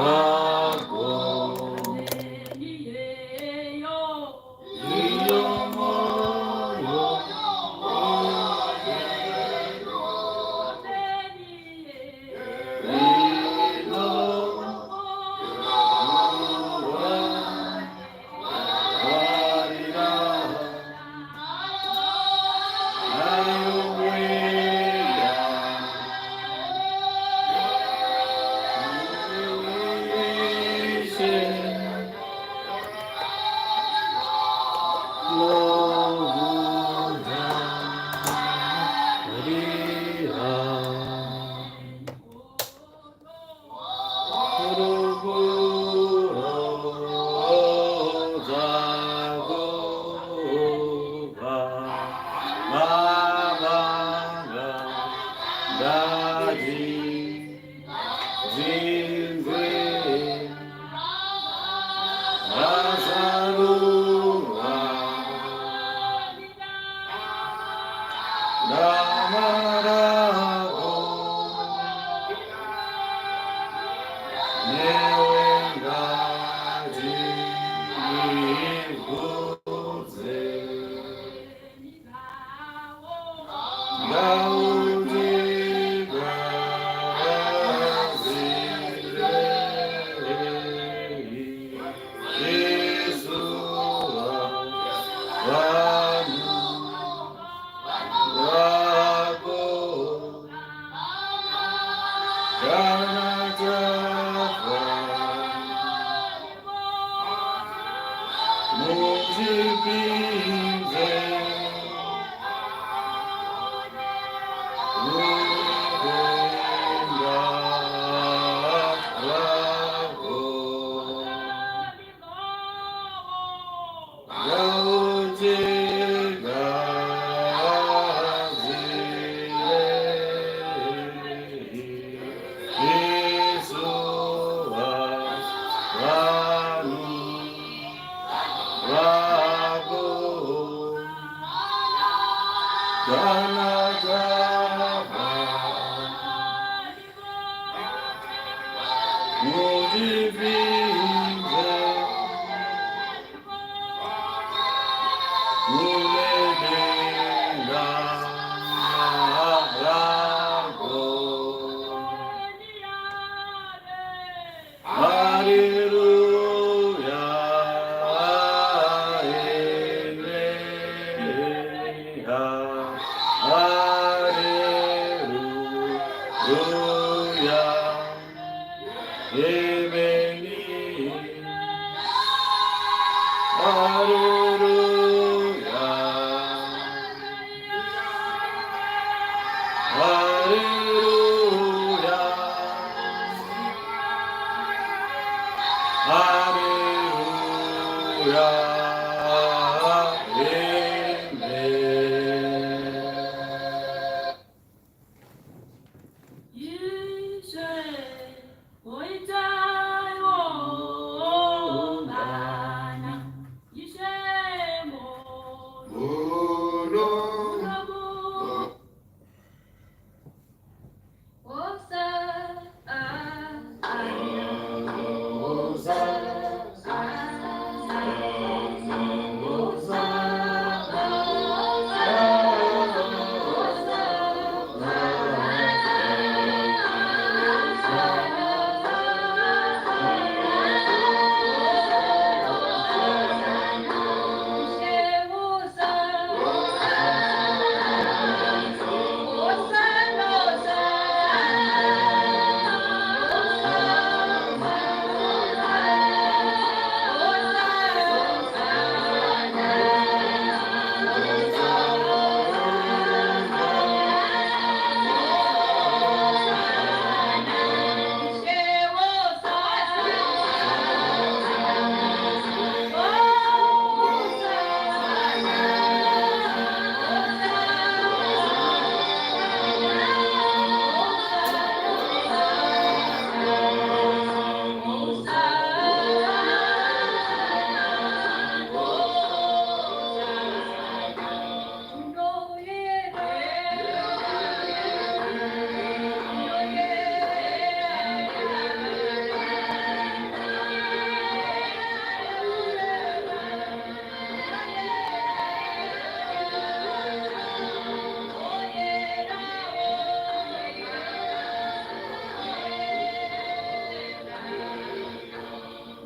Wako. Iyo moyo.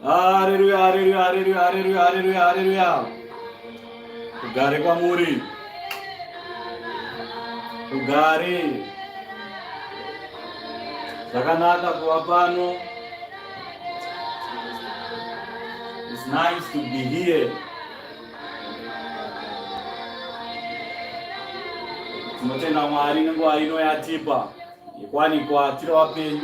Haleluya, haleluya, haleluya, haleluya, haleluya, haleluya. Kugare kwamuri. Kugare. Zvakanaka kuva pano. It's nice to be here. Tinotenda Mwari nenguva ino yatipa yekuwanikwa tiri vapenyu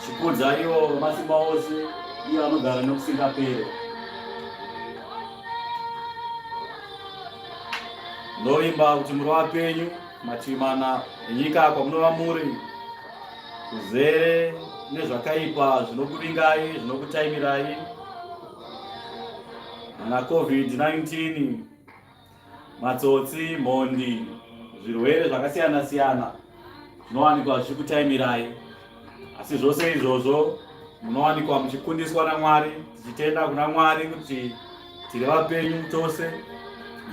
tichikudza ivo vemasimba ose ivo vanogara nokusingapere. Ndovimba kuti muri vapenyu mativi mana enyika kwamunova muri kuzere nezvakaipa zvinokuvingai zvinokutaimirai Ana COVID-19, matsotsi, mhondi, zvirwere zvakasiyana siyana zvinowanikwa zvichikutaimirai. Asi zvose izvozvo munowanikwa muchikundiswa naMwari, tichitenda kuna Mwari kuti tiri vapenyu tose,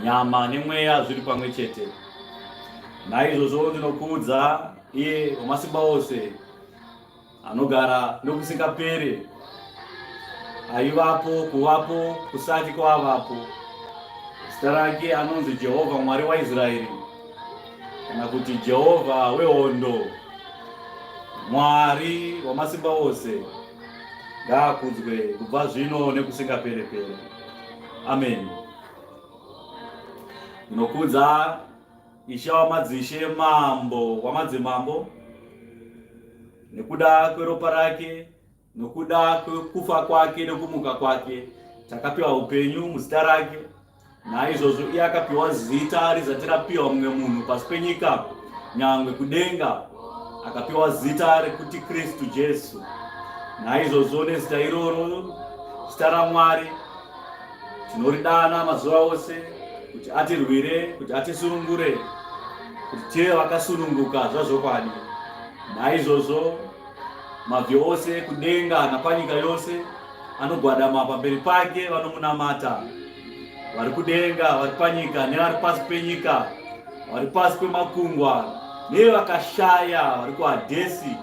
nyama nemweya zviri pamwe chete. Naizvozvo ndinokuudza iye wamasimba ose anogara nokusingapere, aivapo, kuvapo kusati kwavapo. Zita rake anonzi Jehovha Mwari waIsraeri, kana kuti Jehovha wehondo, Mwari wamasimba ose. Ngaakudzwe kubva zvino nekusingaperepere. Ameni. Ndinokudza Ishe wamadzishe, Mambo wamadzimambo, nekuda kweropa rake, nokuda kwekufa kwake nokumuka kwake, takapiwa upenyu muzita rake. Naizvozvo iye akapiwa zita rizati rapiwa mumwe munhu pasi penyika, nyangwe kudenga, akapiwa zita rekuti Kristu Jesu. Naizvozvo nezita iroro, zita raMwari, Tinoridana mazuva ose kuti atirwire, kuti atisunungure, kuti tive vakasununguka zvazvokwadi. Naizvozvo mabvi ose kudenga napanyika yose anogwadama pamberi pake vanomunamata, vari kudenga, vari panyika, nevari pasi penyika, vari pasi pemakungwa, nevakashaya vari kuHadhesi.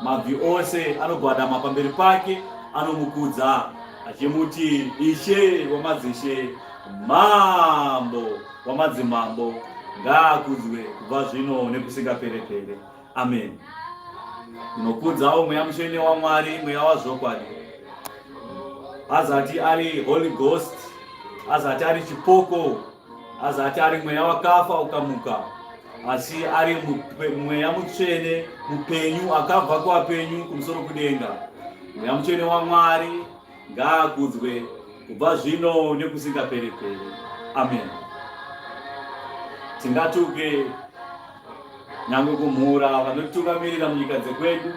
Mabvi ose anogwadama pamberi pake anomukudza. achimuti Ishe wamadzishe, Mambo wamadzimambo, ngaakudzwe kubva zvino nekusingaperepere. Amen. Ndinokudzawo Mweya Mutsvene waMwari, Mweya wazvokwadi, azati ari Holy Ghost, azati ari chipoko, azati ari mweya wakafa ukamuka, asi ari mweya mutsvene mupenyu akabva kuvapenyu kumusoro kudenga. Mweya mutsvene waMwari ngaakudzwe kubva zvino nekusingaperepere. Amen. Tingatuke nyangwe kumhura vanotitungamirira munyika dzekwedu,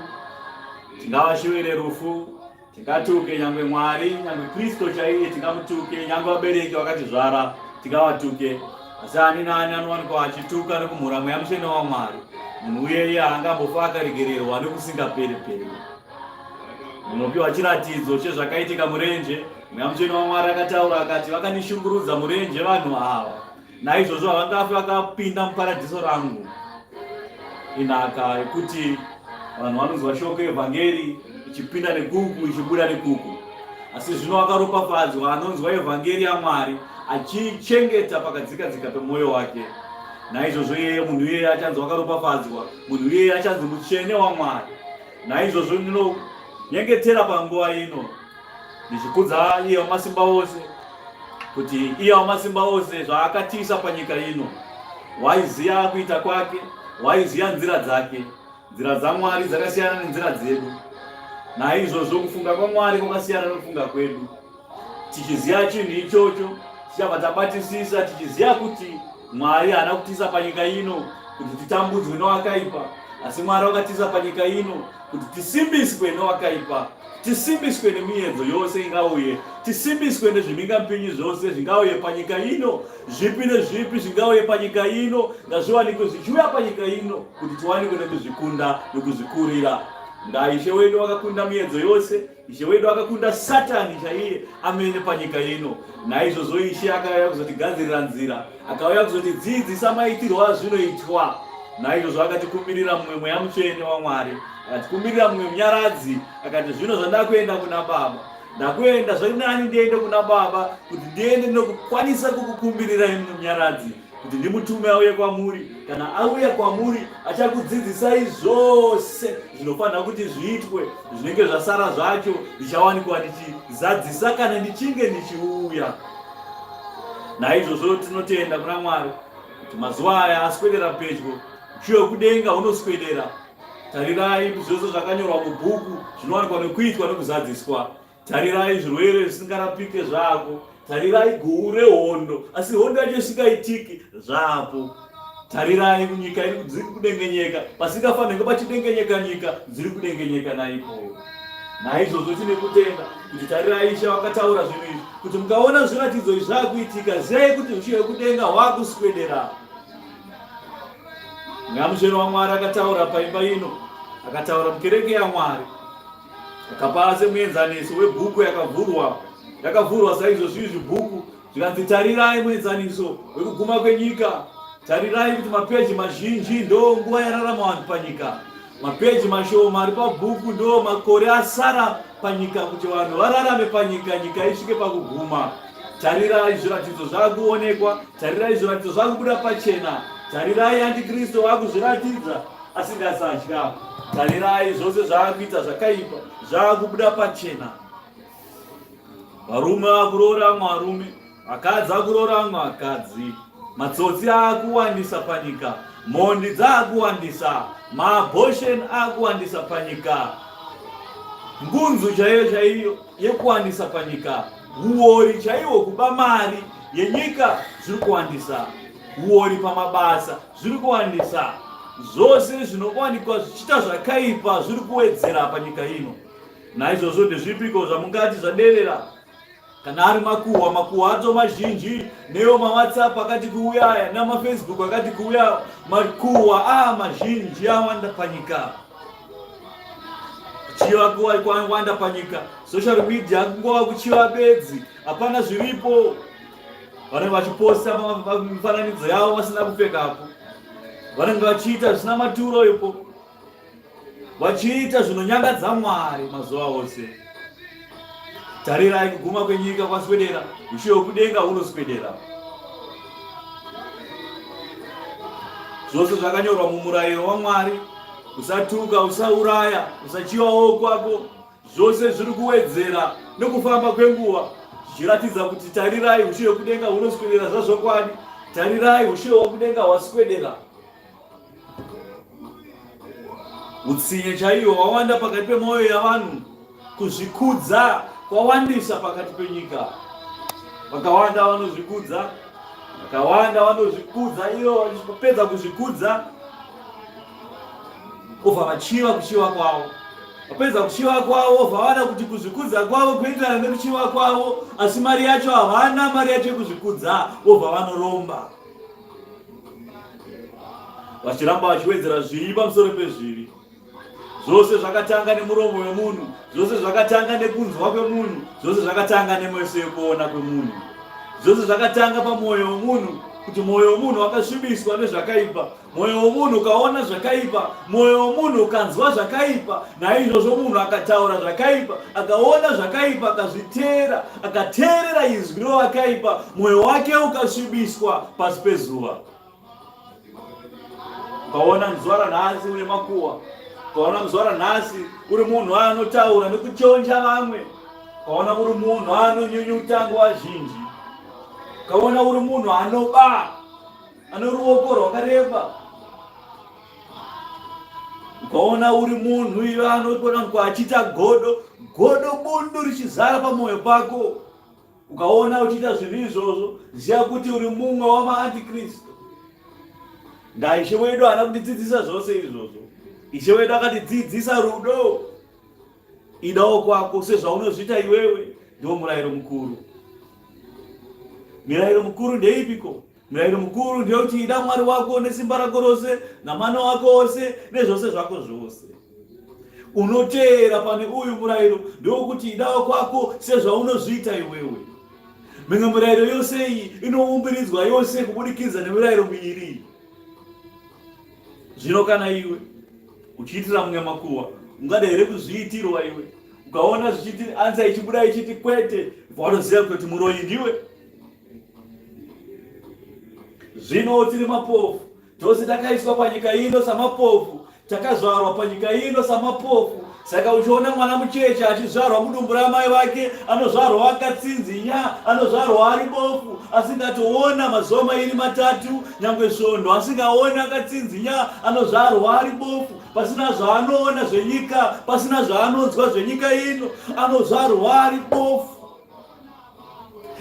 tingavashuvire rufu, Tingatuke nyangwe Mwari, nyangwe Kristo chaiye tingamutuke, nyangwe vabereki vakatizvara tingavatuke. Asi ani naani anowanikwa achituka nekumhura Mweya Mutsvene waMwari, munhu uyeye haangambofa akaregererwa nekusingaperi-peri. Munopiwa chiratidzo chezvakaitika murenje. Mweya Mutsvene waMwari akataura akati, vakandishungurudza murenje vanhu ava. Naizvozvo havangafi vakapinda muparadhiso rangu. Inhaka yekuti vanhu vanonzwa shoko evhangeri ichipinda nekuku ichibuda nekuku, asi zvino akaropafadzwa anonzwa evhangeri yaMwari achiichengeta pakadzikadzika pemwoyo wake. Naizvozvo iyeye munhu iyeye achanzi wakaropafadzwa, munhu iyeye achanzi mutsvene waMwari. Naizvozvo ndinonyengetera panguva ino ndichikudza iye wamasimba ose kuti iye wamasimba ose zvaakatiisa panyika ino waiziva kuita kwake, waiziva nzira dzake. Nzira dzaMwari dzakasiyana nenzira dzedu, naizvozvo kufunga kwaMwari kwakasiyana nokufunga kwedu. Tichiziva chinhu ichocho, tichabva tabatisisa tichiziva kuti Mwari haana kutiisa panyika ino kuti titambudzwe nowakaipa, asi Mwari wakatiisa panyika ino kuti tisimbiswe nowakaipa, tisimbiswe nemiedzo yose ingauye, tisimbiswe nezvimhingamupinyi zvose zvingauye panyika ino, zvipi nezvipi zvingauye panyika ino, ngazviwanikwe zvichiuya panyika ino kuti tiwanikwe nekuzvikunda nekuzvikurira. Ndaishe wedu wakakunda miedzo yose. Ishe wedu akakunda Satani chaiye amene panyika ino. Naizvozvo Ishe akauya kuzotigadzirira nzira, akauya kuzotidzidzisa maitirwo azvinoitwa. Naizvozvo akatikumbirira mumwe Mweya Mutsvene waMwari, akatikumbirira mumwe Munyaradzi, akati, Zvino zvandakuenda kuna Baba, Ndakuenda zviri nani ndiende kuna Baba kuti ndiende ndinokukwanisa kukukumbirirai mumwe munyaradzi kuti ndimutume auye kwamuri. Kana auya kwamuri achakudzidzisai zvose zvinofanira kuti zviitwe, zvinenge zvasara zvacho ndichawanikwa ndichizadzisa kana ndichinge ndichiuya. Naizvozvo tinotenda kuna Mwari kuti mazuva aya aswedera pedyo, ushe hwekudenga hunoswedera. Tarirai zvose zvakanyorwa mubhuku zvinowanikwa nekuitwa nekuzadziswa. Tarirai zvirwere zvisingarapike zvako. Tarirai guu rehondo, asi hondo yacho isingaitiki zvapo. Tarirai kunyika dziri kudengenyeka, pasingafanirwe pachidengenyeka nyika dziri kudengenyeka naipo. Naizvozvo tine kutenda kuti tarirai Ishe vakataura zvinhu izvi kuti mukaona zviratidzo izvi zvakuitika, zivai kuti ushe hwekudenga hwakuswedera. Mweya Mutsvene waMwari akataura paimba ino, akataura mukereke yaMwari, akapa semuenzaniso webhuku yakavhurwa, yakavhurwa saizvozvi izvi bhuku, zvikanzi tarirai muenzaniso wekuguma kwenyika, tarirai kuti mapeji mazhinji ndo nguva yararama vanhu panyika, mapeji mashoma ari pabhuku ndo makore asara panyika kuti vanhu vararame panyika, nyika isvike pakuguma. Tarirai zviratidzo zvakuonekwa, tarirai zviratidzo zvakubuda pachena, tarirai antikristu akuzviratidza asingasatya, tarirai zvose zvaakuita zvakaipa zvakubuda pachena. Varume vakuroora vamwe varume, vakadzi vakuroora vamwe vakadzi, matsotsi akuwandisa panyika, mhondi dzakuwandisa, maabortion akuwandisa panyika, ngunzu chaiyo chaiyo yekuwandisa panyika. Huwori chaiwo kuba mari yenyika zviri kuwandisa, huwori pamabasa zviri kuwandisa, zvose zvinowanikwa zvichiita zvakaipa zviri kuwedzera panyika ino. Naizvozvo ndezvipiko zvamungati zvaderera? Kana ari makuhwa, makuhwa acho mazhinji, newo maWhatsApp akati kuuya aya, namaFacebook akati kuuya, makuhwa aa mazhinji awanda panyika. Kuchiva kwawanda panyika, social media kungova kuchiva bedzi, hapana zviripo. Vanenge vachiposta mifananidzo yavo vasina kupfekapo, vanenge vachiita zvisina maturo ipo, vachiita zvinonyangadza Mwari mazuva ose. Tarirai kuguma kwenyika kwaswedera, ushe hwekudenga hunoswedera. Zvose zvakanyorwa mumurayiro waMwari Usatuka, usauraya, usachivawo kwako. Zvose zviri kuwedzera nokufamba kwenguva zvichiratidza kuti tarirai ushe hwekudenga hunoswedera zvazvokwadi. Tarirai ushe hwakudenga hwaswedera. Utsinye chaiwo hwawanda pakati pemwoyo yavanhu. Kuzvikudza kwawandisa pakati penyika. Vakawanda vanozvikudza, vakawanda vanozvikudza, ivo vachipedza kuzvikudza obva vachiva kuchiva kwavo. Vapedza kuchiva kwavo obva vada kuti kuzvikudza kwavo kuenderana nekuchiva kwavo, asi mari yacho havana mari yacho yekuzvikudza, vobva vanoromba vachiramba vachiwedzera zvivi pamusoro pezvivi. Zvose zvakatanga nemuromo wemunhu, zvose zvakatanga nekunzwa kwemunhu, zvose zvakatanga nemeso ekuona kwemunhu, zvose zvakatanga pamwoyo wemunhu, kuti mwoyo wemunhu wakasvibiswa nezvakaipa. Mwoyo wemunhu ukaona zvakaipa, mwoyo wemunhu ukanzwa zvakaipa, naizvozvo munhu akataura zvakaipa, akaona zvakaipa, akazviteera, akateerera izwi rowakaipa, mwoyo wake ukasvibiswa pasi pezuva. Ukaona muzuva ranhasi une makuhwa, ukaona muzuva ranhasi uri munhu anotaura nekuchonja vamwe, ukaona uri munhu anonyunyuta nguva zhinji, ukaona uri munhu anoba, ane ruoko rwakareba, ukaona uri munhu iwe anoonekwa achiita godo, godo bundu richizara pamwoyo pako. Ukaona uchiita zvinhu izvozvo, ziva kuti uri mumwe wamaantikristu. Ndaa Ishe wedu haana kutidzidzisa zvose izvozvo. Ishe wedu akatidzidzisa rudo. Idawo kwako sezvaunozviita iwewe, ndiwo murayiro mukuru. Mirayiro mukuru ndeipiko? Murayiro mukuru ndeyekuti ida Mwari wako nesimba rako rose, namano ako ose, nezvose zvako zvose. Unoteera pane uyu murayiro ndewokuti idawo kwako sezvaunozviita iwewe. Mimwe murayiro yose iyi inoumbiridzwa yose kubudikidza nemirayiro miiri. Zvino kana iwe uchiitira mumwe makuhwa, ungada here kuzviitirwa iwe? Ukaona zvichiti ansa ichibuda ichiti kwete, watoziva kuti muroyi ndiwe. Zvino tiri mapofu, tose takaiswa panyika ino samapofu, takazvarwa panyika ino samapofu. Saka uchiona mwana mucheche achizvarwa mudumbu ramai vake, anozvarwa akatsinzinya, anozvarwa ari bofu, asingatoona mazuva mairi matatu, nyangwe svondo asingaoni, akatsinzinya, anozvarwa ari bofu, pasina zvaanoona zvenyika, pasina zvaanonzwa zvenyika ino, anozvarwa ari bofu.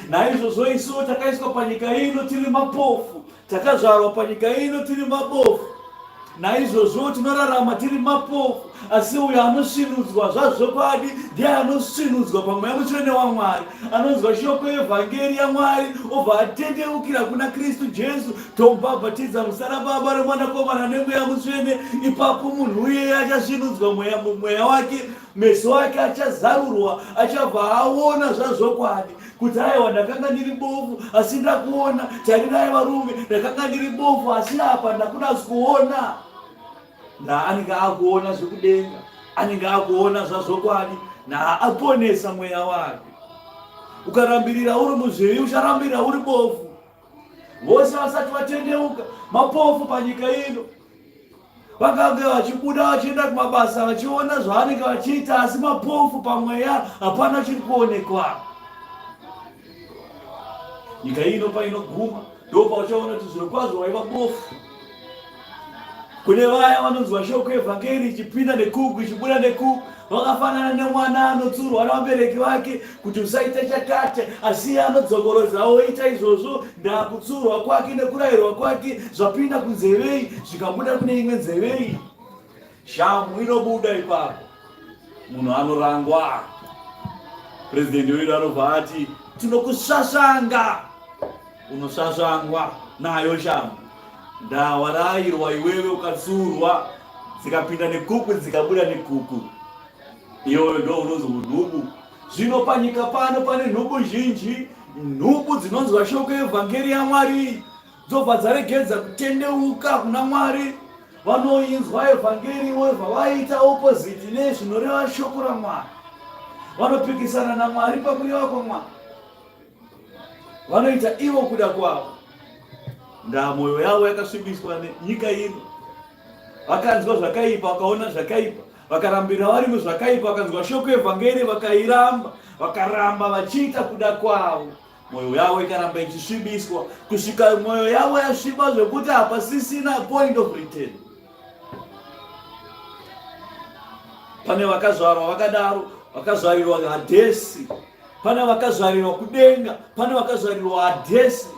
Naizvozvo isu takaiswa panyika ino tiri mapofu, takazvarwa panyika ino tiri mabofu. Naizvozvo tinorarama tiri mapofu, asi uyo anosvinudzwa zvazvokwadi ndiye anosvinudzwa pamweya mutsvene waMwari, anonzwa shoko yevhangeri yaMwari obva atendeukira kuna Kristu Jesu, tomubhabhatidza muzita raBaba reMwanakomana neMweya Mutsvene. Ipapo munhu uyeye achasvinudzwa mweya, mweya wake Meso ake achazarurwa, achabva aona zvazvokwadi kuti aiwa, ndakanga ndiri bofu asi ndakuona. Tarirai varume, ndakanga ndiri bofu asi apa ndakuda kuona. Naanenge akuona zvekudenga, anenge akuona zvazvokwadi, naaponesa mweya wake. Ukarambirira uri muzvivi, ucharambirira uri bofu. Vose vasati vatendeuka mapofu panyika ino vakange vachibuda vachienda kumabasa vachiona zvavanenge vachiita, asi mapofu pamweya, hapana chiri kuonekwa. Nyika ino painoguma ndo pauchaona kuti zvirokwazvo waiva bofu. Kune vaya vanonzwa shoko evhangeri ichipinda nekuku ichibuda nekuku, vakafanana nemwana anotsurwa navabereki vake kuti usaita chakati, asi iye anodzokorodza oita izvozvo. Ndakutsurwa kwake nekurayirwa kwake zvapinda kunzevei zvikabuda kune imwe nzevei, shamhu inobuda ipapo, munhu anorangwa. Purezidendi wedu anobva ati tinokusvasvanga. Unosvasvangwa nayo shamhu. Ndawarayirwa iwewe ukatsurwa, dzikapinda nekuku dzikabuda nekuku. Iyoyo ndo unonzi unhubu. Zvino panyika pano pane nhubu zhinji, nhubu dzinonzwa shoko yevhangeri yaMwari dzobva dzaregedza kutendeuka kuna Mwari. Vanoinzwa evhangeri vobva vaita opposite nezvinoreva shoko raMwari. Vanopikisana naMwari pakureva kwaMwari. Vanoita ivo kuda kwavo. Ndaa mwoyo yavo yakasvibiswa nenyika ino. Vakanzwa zvakaipa, vakaona zvakaipa, vakarambira vari muzvakaipa, vakanzwa shoko yevhangeri vakairamba, vakaramba vachiita kuda kwavo. Mwoyo yavo ikaramba ichisvibiswa kusvika mwoyo yavo yasviba zvekuti hapasisina point of return. Pane vakazvarwa vakadaro, vakazvarirwa Hadhesi, pane vakazvarirwa kudenga, pane vakazvarirwa Hadhesi,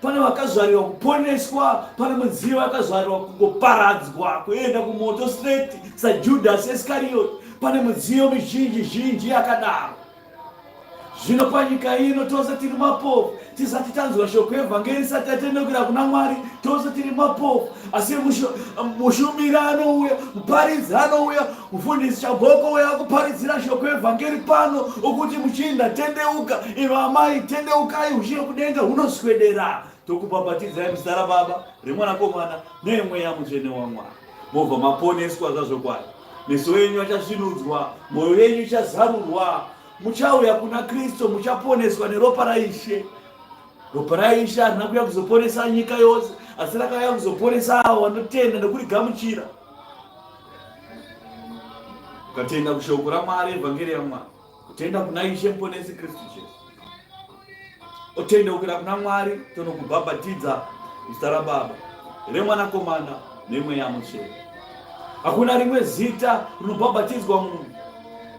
pane vakazvarirwa kuponeswa, pane mudziyo vakazvarirwa kungoparadzwa kuenda kumoto straight saJudas Iscariot. Pane mudziyo mizhinji zhinji yakadaro. Zvino panyika ino tose tiri mapofu, tisati tanzwa shoko yevhangeri, tisati tatendeukira kuna Mwari, tose tiri mapofu. Asi mushumiri anouya, muparidzi anouya, mufundisi Chaboko uya akuparidzira shoko yevhangeri pano, okuti muchinda tendeuka, imi amai tendeukai, ushe kudenga hunoswedera. Tokubhabhatidzai muzita raBaba, reMwanakomana neMweya Mutsvene waMwari. Mobva maponeswa zvazvokwadi. Meso enyu achasvinudzwa, mwoyo yenyu ichazarurwa, muchauya kuna Kristu, muchaponeswa neropa raIshe. Ropa raIshe harina kuuya kuzoponesa nyika yose, asi rakauya kuzoponesa avo vanotenda nekurigamuchira. Ukatenda kushoko raMwari, evhangeri yaMwari, kutenda kuna Ishe Muponesi Kristu Jesu, otendeukira kuna Mwari, tonokubhabhatidza muzita raBaba, reMwanakomana neMweya Mutsvene. Hakuna rimwe zita rinobhabhatidzwa munhu,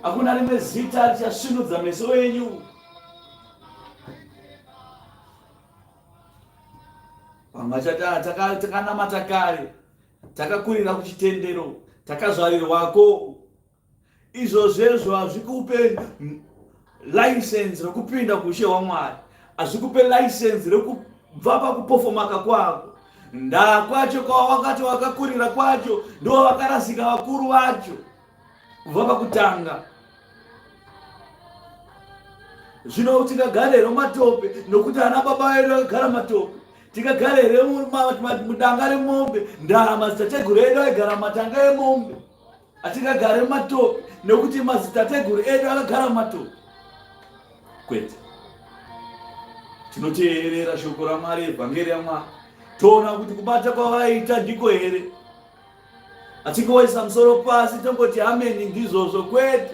hakuna rimwe zita richasvinudza meso enyu. Vamwe vachati ah, takanamata kare, takakurira kuchitendero, takazvarirwako. Izvozvezvo hazvikupe license rekupinda kushe hwaMwari, hazvikupe license rekubva pakupofomaka kwako. Ndaa kwacho kwawakati wakakurira kwacho ndo vakarasika vakuru vacho kubva pakutanga. Zvino tingagare here matope nokuti ana baba vedu vakagara matope? Tingagare here mudanga remombe? Ndaa madzitateguru edu aigara matanga emombe. Hatingagare mumatope nekuti madzitateguru edu akagara mumatope. Kwete. Tinoteerera shoko raMwari, evhangeri yaMwari, toona kuti kubata kwavaiita ndiko here. Hatingoisa musoro pasi tongoti ameni ndizvozvo, kwete.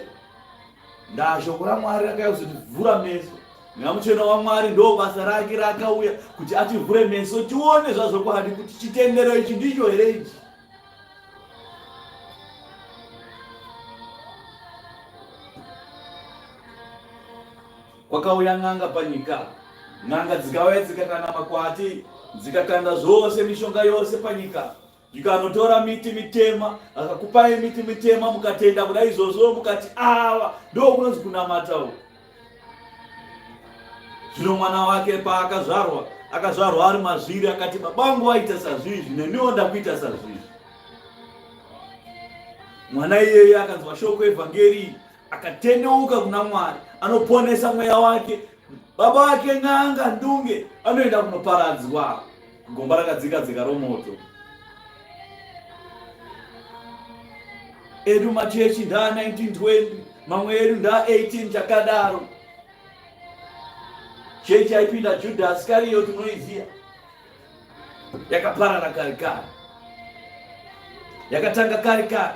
Ndaa shoko raMwari rakauya kuzotivhura meso. Mweya Mutsvene waMwari ndo basa rake rakauya kuti ativhure meso tione zvazvokwadi kuti chitendero ichi ndicho here ichi. Kwakauya n'anga panyika, n'anga dzikauya dzikakanda makwati, dzikakanda zvose mishonga yose panyika, zvikanotora miti mitema, akakupai miti mitema mukatenda kuda izvozvo, mukati ava ndo kunonzi kunamata uku. Zvino mwana wake paakazvarwa, akazvarwa ari mazviri, akati baba vangu vaita sazvizvi, neniwo ndakuita sazvizvi. Mwana iyeye akanzwa shoko evhangeri akatendeuka kuna Mwari, anoponesa mweya wake. Baba vake n'anga ndunge anoenda kunoparadzwa gomba rakadzika dzika romoto. Edu machechi ndaa 1920, mamwe edu ndaa 18 chakadaro. Chechi yaipinda Judas Iscariot unoiziva, yakaparara kare kare, yakatanga kare kare.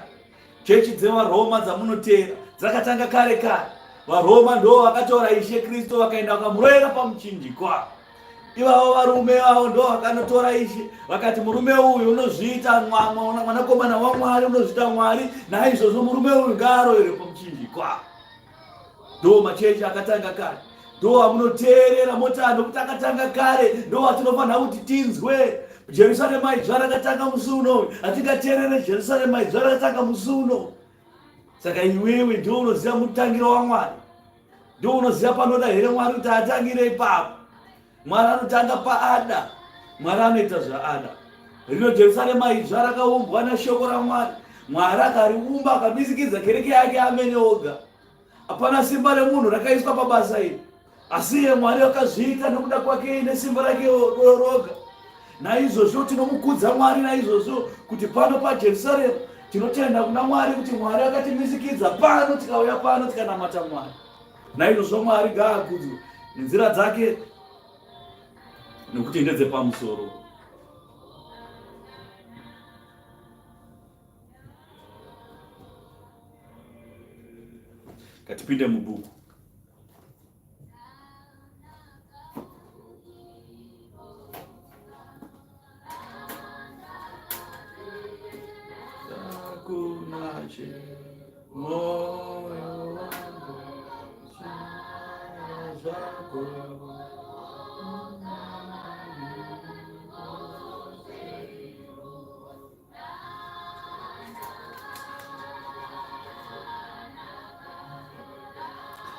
Chechi dzevaRoma dzamunoteera dzakatanga kare kare. VaRoma ndo vakatora Ishe Kristu vakaenda vakamuroyera pamuchinjikwa. Ivavo varume ivavo ndo vakanotora Ishe vakati, murume uyu unozviita mwanakomana waMwari, unozviita Mwari, naizvozvo murume uyu ngaaroyerwe pamuchinjikwa. Ndo machechi akatanga kare, ndo amunoteerera mota nokuti akatanga kare, ndo atinofanira kuti tinzwe. Jerusarema idzva rakatanga musi uno, hatingateerere Jerusarema idzva rakatanga musi uno. Saka iwewe ndiwe unoziva mutangiro waMwari, ndiwe unoziva panoda here Mwari kuti atangire ipapo. Mwari anotanga paada, Mwari anoita zvaada. Rino Jerusarema idzva rakaumbwa nashoko raMwari. Mwari akariumba akamisikidza kereke yake amene oga. Hapana simba remunhu rakaiswa pabasa iri, asi iye Mwari akazviita nokuda kwake nesimba rake roga. Naizvozvo tinomukudza Mwari naizvozvo kuti pano paJerusarema tinotenda kuna Mwari kuti Mwari akatimisikidza pano, tikauya pano tikanamata Mwari. Naizvozvo Mwari ngaakudzwe nenzira dzake nokuti ndedzepamusoro. Ngatipinde mubhuku. Kunache moyo wangu zvako.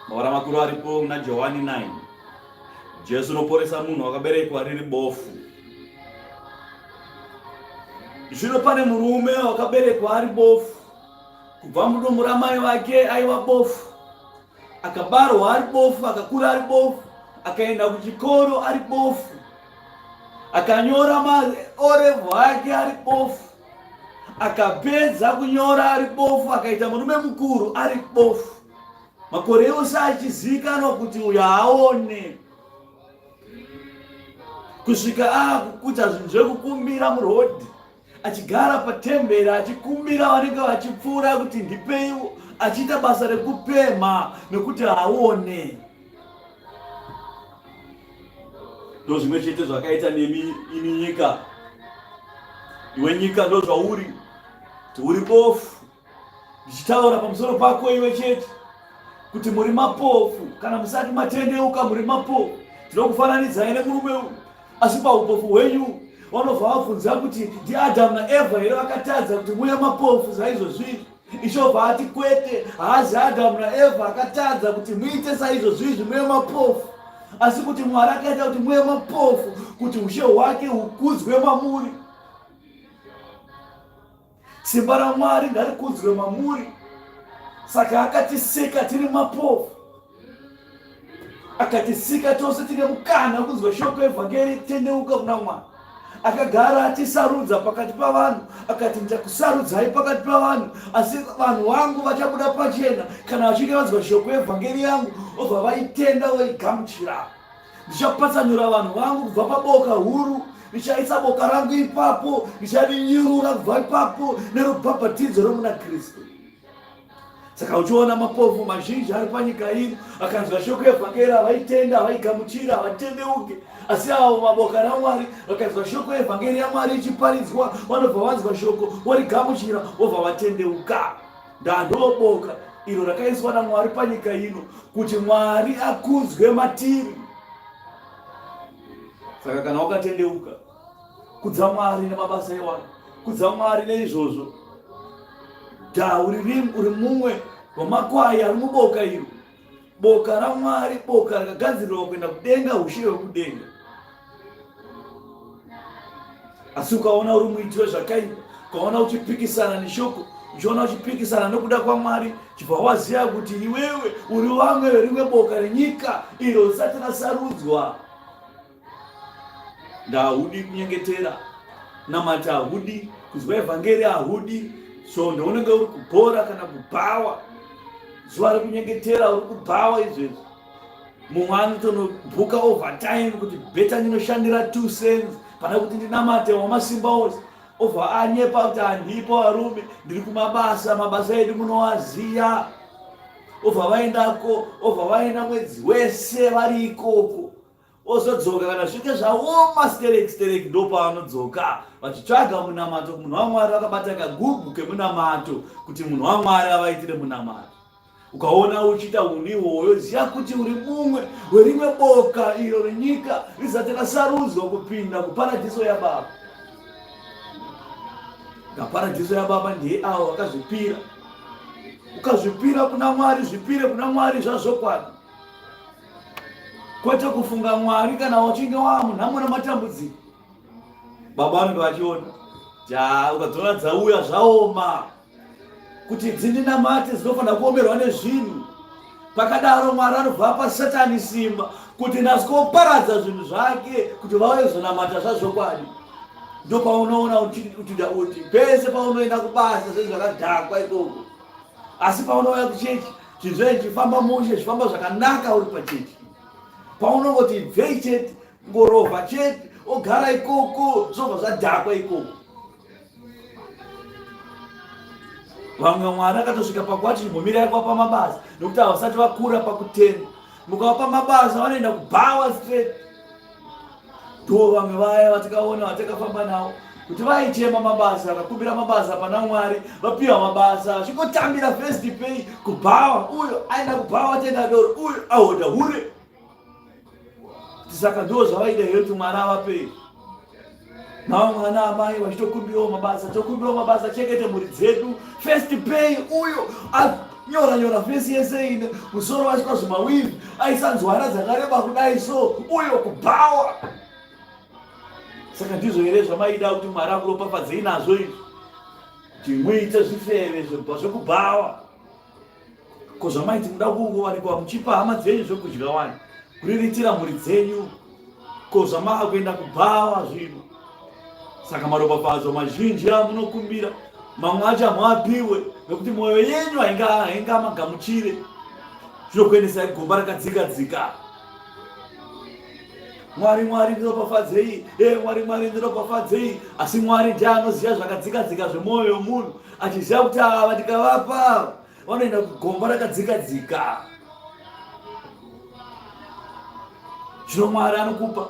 Mavara makuru aripo muna Johani 9. Jesu unoporesa munhu wakaberekwa riri bofu. Zvino pane murume wakaberekwa ari bofu. Kubva mudumbu ramai vake aiva bofu. Akabarwa ari bofu, akakura ari bofu, akaenda kuchikoro ari bofu. Akanyora maorevu ake ari bofu. Akapedza kunyora ari bofu, akaita murume mukuru ari bofu. Makore ose achizivikanwa kuti uyu haaone, kusvika akukuta zvinhu zvekukumbira murodhi, achigara patemberi achikumbira vanenge vachipfuura kuti ndipeiwo, achiita basa rekupemha nekuti haaone. Ndozvimwe chete zvakaita nemi imi nyika. Iwe nyika ndozvauri, kuti uri bofu. Ndichitaura pamusoro pako iwe chete kuti muri mapofu, kana musati matendeuka muri mapofu. Tinokufananidzai nemurume uyu, asi paupofu hwenyu vanobva vabvunza kuti ndiAdhamu naEvha here vakatadza kuti muye mapofu saizvozvizvi? Ishe obva ati kwete, haazi Adhamu naEvha akatadza kuti muite saizvozvizvi muye mapofu, asi kuti Mwari akaita kuti muye mapofu kuti ushe hwake hukudzwe mamuri. Simba raMwari ngarikudzwe mamuri. Saka akatisika tiri mapofu, akatisika tose tine mukana wekunzwa shoko evhangeri, tendeuka kuna Mwari. Akagara atisarudza pakati pavanhu, akati ndichakusarudzai pakati pavanhu, asi vanhu vangu vachabuda pachena kana vachinge vanzwa shoko yevhangeri yangu, obva vaitenda voigamuchira. Ndichapatsanura vanhu vangu kubva paboka huru, ndichaisa boka rangu ipapo, ndicharinyurura kubva ipapo nerubhabhatidzo romuna Kristu. Saka uchiona mapofu mazhinji ari panyika ino akanzwa shoko yevhangeri havaitenda, havaigamuchira, havatendeuke. Asi avo maboka raMwari vakanzwa shoko yevhangeri yaMwari ichiparidzwa, vanobva vanzwa shoko vorigamuchira, vobva vatendeuka. Ndandoo boka iro rakaiswa naMwari panyika ino kuti Mwari akudzwe matiri. Saka kana wakatendeuka, kudza Mwari nemabasa iwayo, kudza Mwari neizvozvo. Da uri uri mumwe wemakwai ari muboka iro, boka raMwari, boka rakagadzirirwa kuenda kudenga, ushe hwekudenga. Asi ukaona uri muiti wezvakaipa, ukaona uchipikisana neshoko, uchiona uchipikisana nokuda kwaMwari, chibva waziva kuti iwewe uri vamwe verimwe boka renyika iro risati rasarudzwa. Ndahudi kunyengetera, namata hahudi, kuzwa evhangeri hahudi, svondo unenge uri kubhora kana kubhawa, zuva rekunyengetera uri kubhawa izvezvi. Mumwe anotonobhuka overtime kuti beta ndinoshandira 2 cents pana kuti ndinamate wamasimba ose, obva anyepa kuti handipo varume, ndiri kumabasa, mabasa edu munoaziya. Obva vaendako, obva vaenda mwedzi wese vari ikoko, ozodzoka kana zvinge zvaoma stereki stereki, ndopavanodzoka vachitsvaga munamato kumunhu waMwari, vakabata kagugu kemunamato kuti munhu waMwari avaitire munamato. Ukaona uchiita unhu ihwoyo, ziva kuti uri mumwe werimwe boka iro renyika risati rasarudzwa kupinda kuparadhiso yaBaba. Paradhiso yaBaba ndiye avo vakazvipira. Ukazvipira kuna Mwari, zvipire kuna Mwari zvazvokwadi, kwete kufunga Mwari kana uchinge wava munhamo nematambudziko. Baba vanenge vachiona ja, ukadziona dzauya zvaoma kuti dzindinamate, dzinofanira kuomerwa nezvinhu. Pakadaro Mwari anobva apa Satani simba kuti nasikoparadza zvinhu zvake kuti vauye kuzonamata zvazvokwadi. Ndopaunoona kuti pese paunoenda kubasa zvinhu zvakadhakwa ikoko, asi paunouya kuchechi zvinhu zvae zvichifamba mushe, zvichifamba zvakanaka uri pachechi. Paunongoti ibvei chete, ngorovha chete, ogara ikoko, zvobva zvadhakwa ikoko. Vamwe Mwari akatosvika pakuati chimbomirai kuvapa mabasa nokuti havasati vakura pakutenda. Mukavapa mabasa vanoenda kubhawa straight. Ndo vamwe vaya vatikaona vatakafamba navo kuti vaichema mabasa, vakakumbira mabasa pana Mwari, vapiwa mabasa, vachingotambira first pay kubhawa. Uyo aenda kubhawa atenga doro, uyo ahodha hure. Saka ndo zvavaida here kuti Mwari avapei? Navo mwana amai vachitokumbirawo mabasa, tokumbirawo mabasa, chengete mhuri dzedu. First pay uyo anyora nyora fesi yese ine musoro wacho zvimawivi, aisa nzwara dzakareba kudai so, uyo kubhawa. Saka ndizvo here zvamaida kuti Mwari akuropafadzei nazvo izvi? Kuti muite zvifeve zvekubhawa. Ko zvamaiti muda kungowanikwa muchipa hama dzenyu zvekudya wani, kuriritira mhuri dzenyu, ko zvamava kuenda kubhawa zvino? Saka maropafadzo mazhinji amunokumbira mamwe acho hamuapiwe nekuti mwoyo yenyu haingamagamuchire, zvinokuendesai gomba rakadzika dzika. Mwari, Mwari ndiropafadzei, e Mwari, Mwari ndiropafadzei. Asi Mwari ndiye anoziva zvakadzika dzika zvemwoyo yomunhu, achiziva kuti ava tikavapa vanoenda kugomba rakadzika dzika. Zvino Mwari anokupa,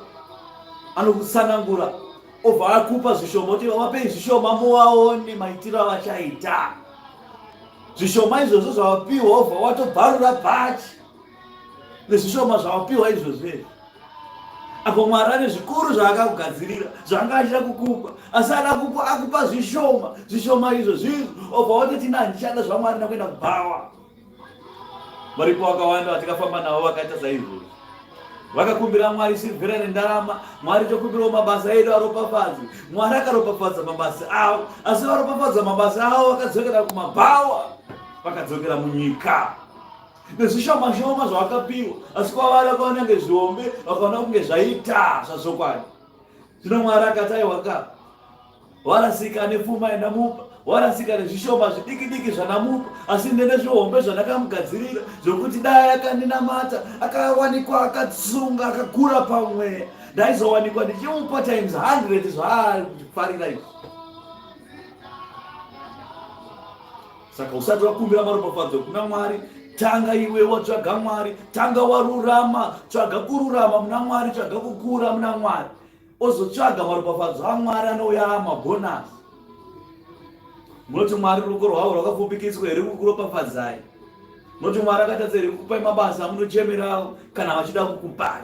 anokutsanangura, obva akupa zvishoma, kuti vapei zvishoma muvaone maitiro avachaita. Zvishoma izvozvo zvavapiwa, obva watobvarura bhachi nezvishoma zvawapiwa izvozvo izvi. Apo Mwari ane zvikuru zvaakakugadzirira, zvaanga achida kukupa, asi ada kupa, akupa zvishoma, zvishoma izvo zvizvo, obva watoti ina handichada zvaMwari, ndakuenda kubhawa. Varipo vakawanda vatikafamba navo vakaita saizvozvo, vakakumbira Mwari sirivhera nendarama. Mwari tokumbirawo mabasa edu aropafadzwe. Mwari akaropafadza mabasa avo, asi varopafadza mabasa avo vakadzokera kumabhawa, vakadzokera munyika nezvishoma shoma zvavakapiwa, asi kwavari vakaona kunge zvihombe, vakaona kunge zvaita zvazvokwadi. Zvino Mwari akati aiwa ka warasika nepfuma yandamupa, warasika nezvishoma zvidiki diki zvandamupa, asi ndine zvihombe zvandakamugadzirira zvokuti dai akandinamata akawanikwa akatsunga akakura pamweya ndaizowanikwa ndichimupa times 100 zvaari kufarira izvi. Saka usati wakumbira maropafadzo kuna Mwari, tanga iwe watsvaga Mwari, tanga warurama, tsvaga kururama muna Mwari, tsvaga kukura muna Mwari, ozotsvaga maropafadzo aMwari anouya amabhonasi. Munoti Mwari ruoko rwavo rwakapfupikiswa here kukuropafadzai? Munoti Mwari akatadza here kukupai mabasa amunochemerawo kana vachida kukupai?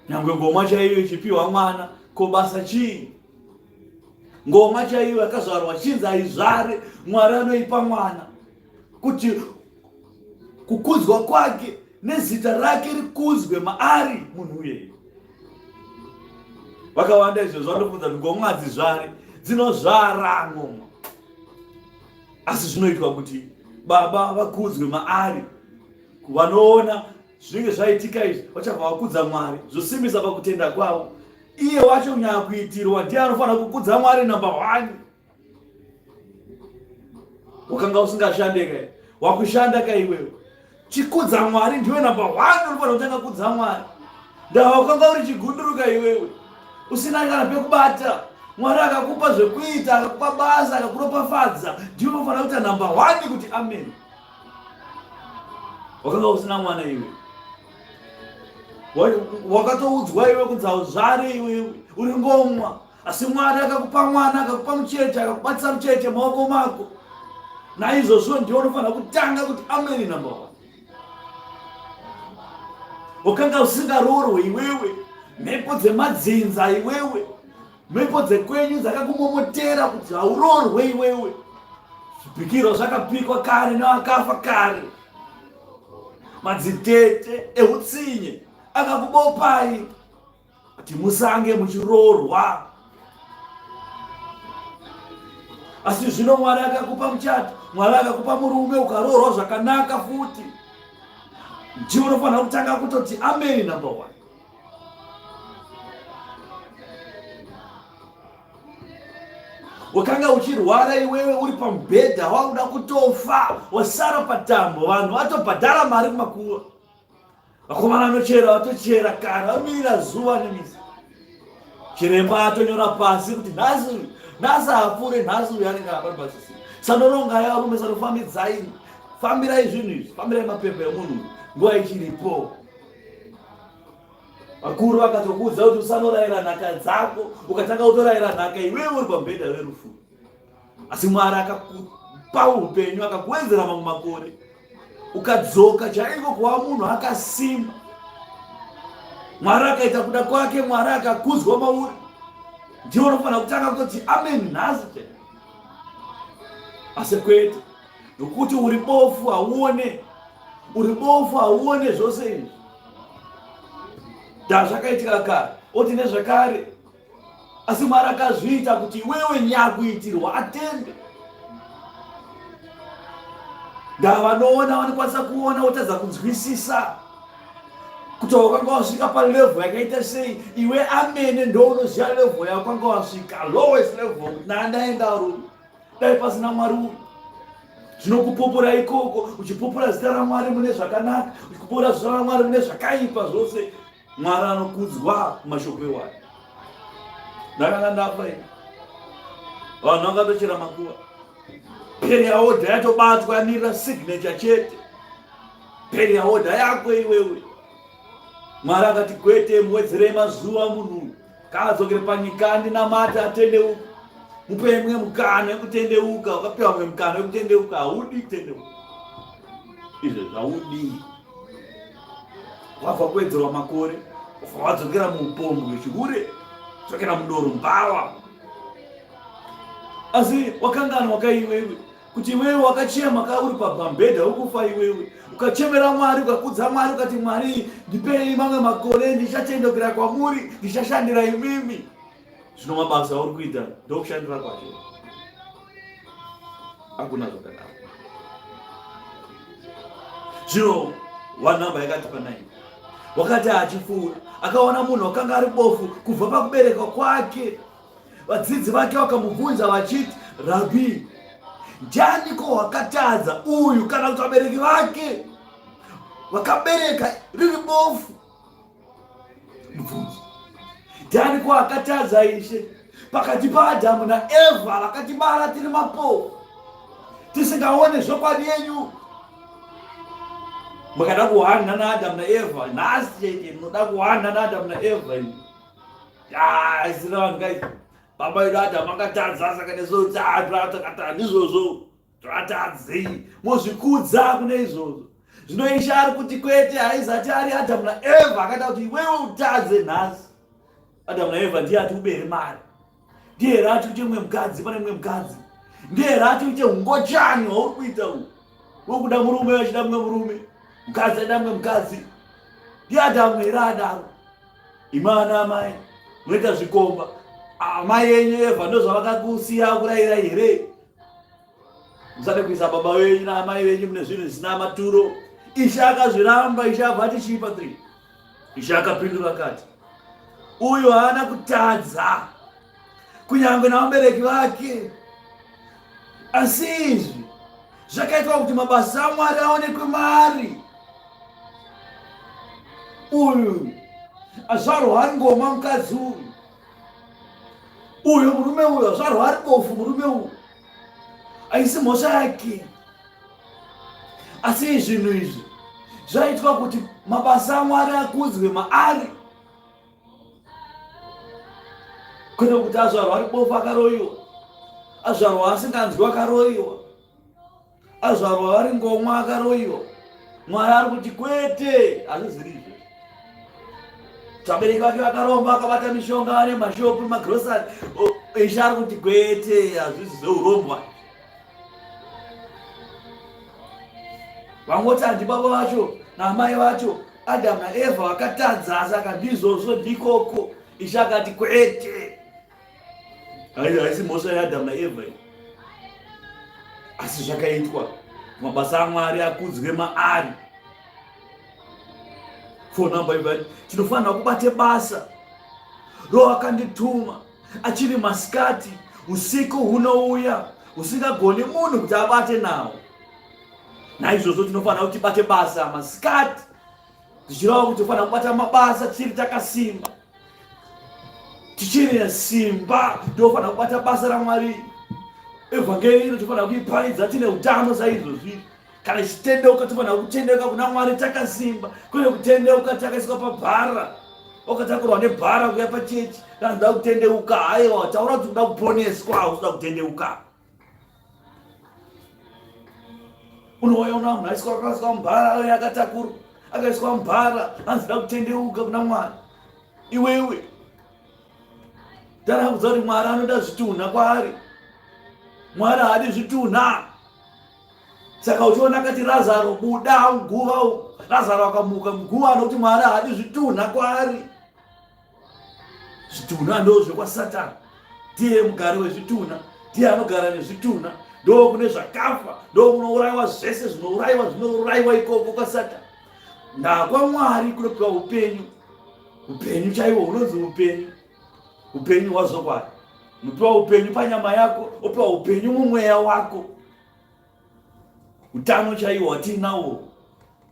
Nyangwe ngoma chaiyo ichipiwa mwana, ko basa chii? Ngoma chaiyo yakazvarwa chinzi haizvare, Mwari anoipa mwana kuti kukudzwa kwake nezita rake rikudzwe maari munhu uyeye. Vakawanda izvo vanobvunza kuti ngoma hadzizvare, dzinozvara ngoma, asi zvinoitwa kuti baba vakudzwe maari. Vanoona zvinenge zvaitika izvi vachabva vakudza Mwari, zvosimbisa pakutenda kwavo. Iye wacho nyakuitirwa ndiye anofanira kukudza Mwari number one. Wakanga usingashande ka, wakushanda ka iwewe, chikudza Mwari ndiwe number one, unofanira kutanga kudza Mwari. Ndava wakanga uri chigunduruka iwewe, usina kana pekubata. Mwari akakupa zvekuita, akakupa basa, akakuropafadza, ndiwe unofanira kuita number one kuti amen. Wakanga usina mwana iwe, wakatoudzwa iwe kunzi hauzvare iwe, uri ngomwa, asi Mwari akakupa mwana, akakupa mucheche, akakubatisa mucheche maoko mako. Naizvozvo ndiwe unofanira kutanga kuti ameni number one. Wakanga usingaroorwe iwewe, mhepo dzemadzinza iwewe, mhepo dzekwenyu dzakakumomotera kuti hauroorwe iwewe. Zvipikirwa zvakapikwa kare nevakafa kare, madzitete eutsinye akakubopai kuti musange muchiroorwa. Asi zvino Mwari akakupa muchato, Mwari akakupa murume, ukaroorwa zvakanaka futi, ndiwe unofanira kutanga kutoti ameni number one. Wakanga uchirwara iwewe uri pamubhedha, wakuda kutofa, wasara patambo, vanhu vatobhadhara mari kumakuva, vakomana vanochera vatochera kare, vamirira zuva nemisi. Chiremba atonyora pasi kuti nhasi nhasi hapfuure, nhasi uyu anenge apari pasisi. Sanorongai varume, sanofambidzai, fambirai zvinhu izvi, fambirai mapepa emunhu nguva ichiripo. Vakuru vakatokuudza kuti usanorayira nhaka dzako, ukatanga kutorayira nhaka iwewe uri pamubhedha werufu. Asi Mwari akakupa upenyu, akakuwedzera mamwe makore, ukadzoka chaiko kuva munhu akasimba. Mwari akaita kuda kwake, Mwari akakuzwa mauri. Ndiwe unofanira kutanga kutoti amen nhasi chete. Asi kwete, nokuti uri bofu hauone, uri bofu hauone zvose izvi. Da zvakaitika kare, oti nezvakare, asi Mwari akazviita kuti iwewe nyakuitirwa atende. Ndava vanoona vanokwanisa kuona wotadza kunzwisisa kuti wakanga wasvika palevhel yakaita sei. Iwe amene ndo unoziva levhel yakwanga wasvika, lowest level, kuti nandaenda arume, dai pasina Mwari uyu. Zvinokupupura ikoko, uchipupura zita raMwari mune zvakanaka, uchipupura zita raMwari mune zvakaipa zvose. Mwari anokudzwa mashoko iwayo. Ndakanga ndafa ini, vanhu vakatochera makuva, peri yaodha yatobatwa, yamirira signature chete, peri yaodha yako iwewe. Mwari akati kwete, muwedzerei mazuva munhu kaadzokere panyika andinamata atendeuka. Mupe mumwe mukana wekutendeuka. Ukapiwa mumwe mukana wekutendeuka, haudi kutendeuka. Izvo zvaudi. Wabva kuwedzerwa makore, wabva wadzokera muupombwe, chihure, dzokera mudoro, mbawa. Asi wakanganwa ka iwewe kuti iwewe wakachema ka uri pabhambedha ukufa iwewe, ukachemera Mwari, ukakudza Mwari, ukati Mwari ndipei mamwe makore, ndichatendekera kwamuri, ndichashandira imimi. Zvino mabasa auri kuita ndokushandira kwacho, hakuna zvakadaro. Zvino one number yakati panai. Wakati achipfuura, akaona munhu wakanga ari bofu kubva pakuberekwa kwake. Vadzidzi vake vakamubvunza vachiti, Rabhi, ndianiko wakatadza uyu kana kuti vabereki vake vakabereka riri bofu? Mubvunzo. Ndianiko akatadza Ishe pakati paAdhamu naEvha vakatibara tiri mapofu tisingaone zvokwadi yenyu? Makada kuhwanha naAdhamu naEvha nhasi chete, munoda kuhwanha naAdhamu naEvha imi. Ah, isina vanhu guys. Baba vedu Adamu akatadza saka nesu takatadza ndizvozvo tvatadzei mozvikudza kune izvozvo. Zvino Ishe ari kuti kwete, haizati ari Adamu naEvha akaita kuti iwewe utadze nhasi. Adamu naEvha ndiye ati ubere mari, ndiye here ati uite mumwe mukadzi pane mumwe mukadzi, ndiye here ati uite ungochani hwauri kuita uhu wekuda murume achida mumwe murume, mukadzi aida mumwe mukadzi, ndiye Adamu here adaro? Imi ana amai munoita zvikomba, amai yenyu Evha ndozvavakakusiya kurairai here? Musade kuisa baba venyu naamai venyu mune zvinhu zvisina maturo. Ishe akazviramba. Ishe abva ati chii pa 3? Ishe akapindura akati, uyu haana kutadza kunyange navabereki vake, asi izvi zvakaitwa kuti mabasa aMwari aonekwe maari. Uyu azvarwa ari ngoma mukadzi uyu, uyu murume uyu azvarwa ari bofu murume uyu, haisi mhosva yake, asi zvinhu izvi zvaitwa kuti mabasa aMwari akudzwe maari, kwete kuti azvarwa ari bofu akaroyiwa, azvarwa asinganzwi akaroyiwa, azvarwa vari ngomwa akaroyiwa. Mwari ari kuti kwete, hazviziri izvo. Vabereki vake vakaromba, akabata mishonga, ane mashopu, magrosari. Ishe ari kuti kwete, hazvisi zveurombwa. Vangoti handi baba vacho naamai vacho Adamu naEvha vakatadza, saka ndizvozvo ndikoko. Ishe akati kwete, haisi mhosva yaAdhamu naEvha iyi, asi zvakaitwa mabasa aMwari akudzwe maari. Phone number ibva, tinofanira kubate basa rowakandituma achiri masikati, usiku hunouya usingagoni munhu kuti abate nawo. Naizvozvo tinofanira kuti tibate basa masikati, zvichireva kuti tinofanira kubata mabasa tichiri takasimba, tichiri nesimba. Tinofanira kubata basa raMwari, evhangeri ino tinofanira kuiparidza tine utano saizvozvi. Kana tichitendeuka tinofanira kutendeuka kuna Mwari takasimba, kwete kutendeuka takaiswa pabhara, wakatakurwa nebhara kuya pachechi. Kana uda kutendeuka, haiwa, taura kuti uda kuponeswa, usida kutendeuka. Unouya una munhu aiswa akaiswa mubhara, auya akatakurwa akaiswa mubhara, hanzi da kutendeuka kuna Mwari. Iwewe tarakudza kuti Mwari anoda zvitunha kwaari. Mwari haadi zvitunha. Saka uchiona akati Razaro buda muguva, Razaro akamuka muguva nokuti Mwari haadi zvitunha kwaari. Zvitunha ndo zvekwaSatani, ndiye mugari wezvitunha, ndiye anogara nezvitunha, ndo kune zvakafa, ndo kunourayiwa zvese zvinourayiwa, zvinourayiwa ikoko kwaSatani. NdakwaMwari kunopiwa upenyu, upenyu chaiwo hunonzi upenyu, upenyu hwazvokwadi. Unopiwa upenyu panyama yako, wopiwa upenyu mumweya wako. Utano chaiwo hwatinawo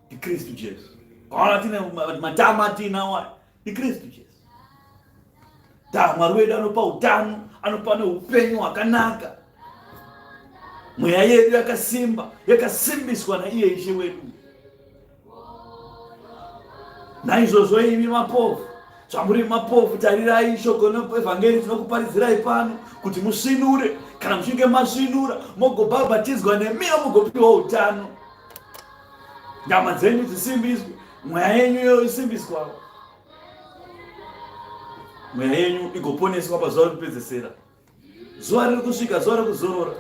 ndiKristu Jesu. Kaona tine matama atinawo aya ndiKristu Jesu. Ta Mwari wedu anopa utano, anopa neupenyu hwakanaka. Mweya yedu yakasimba, yakasimbiswa naiye Ishe wedu. Naizvozvo imi mapofu, zvamuri mapofu, tarirai shoko evhangeri tinokuparidzirai pano kuti musvinure. Kana muchinge masvinura, mogobhabhatidzwa nemiwo mugopiwa utano, nyama dzenyu dzisimbiswe, mweya yenyu yo isimbiswawo, mweya yenyu igoponeswa pazuva rekupedzesera. Zuva riri kusvika, zuva rekuzorora,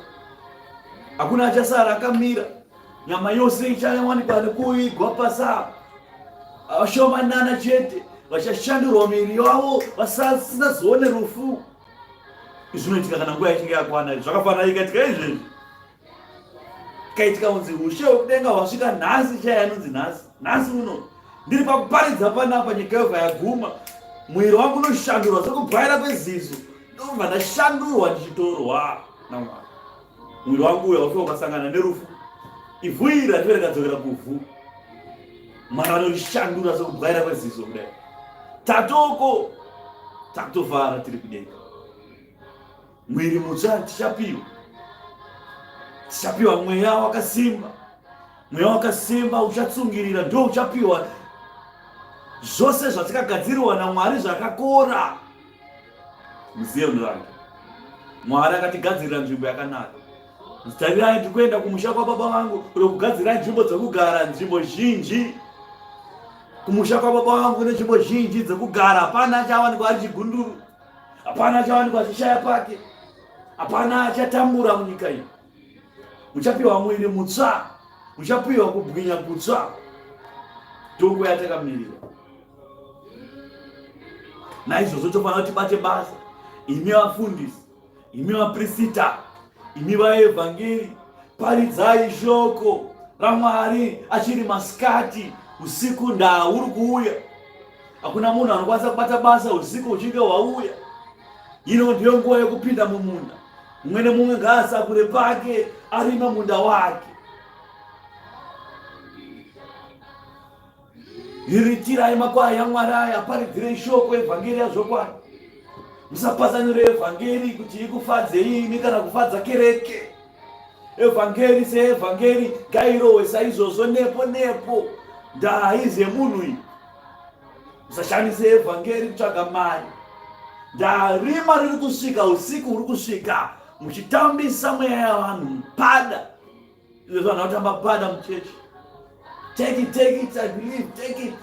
hakuna achasara akamira. Nyama yose ichawanikwa nekuigwa pasi apa. Vashomanana chete vachashandurwa miviri yavo vasazoone rufu. Izvi zvinoitika kana nguva ichinge yakwana. Zvakafanana ikaitika izvezvi, ikaitika kunzi ushe hwekudenga hwasvika nhasi chaiye, anonzi nhasi, nhasi uno. Ndiri pakuparidza panapa nyika yobva yaguma. Mwiri wangu unoshandurwa sekubwaira kweziso. Ndobva ndashandurwa ndichitorwa naMwari. Mwiri wangu uya wafe ukasangana nerufu. Ivhu iri rative rikadzokera kuvhu. Mwari vanorishandura sekubwaira kweziso kudai. Tatoko takutofara tiri kudenga. Mwiri mutsva tichapiwa. Tichapiwa mweya wakasimba. Mweya wakasimba uchatsungirira ndo uchapiwa zvose zvatikagadzirirwa naMwari zvakakora. Muzioni rake. Mwari akatigadzirira nzvimbo yakanaka. Tarirai ndiri kuenda kumusha kwababa vangu kunokugadzirai nzvimbo dzekugara, nzvimbo zhinji. Kumusha kwababa vangu kune nzvimbo zhinji dzekugara, hapana achawanikwa ari chigunduru, hapana achawanikwa achishaya pake, hapana achatambura munyika iyi. Muchapiwa mwiri mutsva, muchapiwa kubwinya kutsva. Ndonguva yatakamirira. Naizvozvo tofanira kuti tibate basa, imi vafundisi, imi vaprisita, imi vaevhangeri, paridzai shoko raMwari achiri masikati, usiku ndaa uri kuuya. Hakuna munhu anokwanisa kubata basa usiku uchinge hwauya. Ino ndiyo nguva yekupinda mumunda. Mumwe nemumwe ngaasakure pake arime munda wake. Riritirai makwai aMwari aya, aparidzirei shoko evhangeri yazvokwadi. Musapatsanure evhangeri kuti ikufadzei imi kana kufadza kereke. Evhangeri seevhangeri ngairohwe saizvozvo nepo nepo. Ndaa haizi yemunhu iyi. Musashandise evhangeri kutsvaga mari. Ndaa rima riri kusvika, usiku huri kusvika, muchitambisa mweya yavanhu mupada. Izvo vanhu vanotamba pada muchechi. Take it, take it, I believe, take it.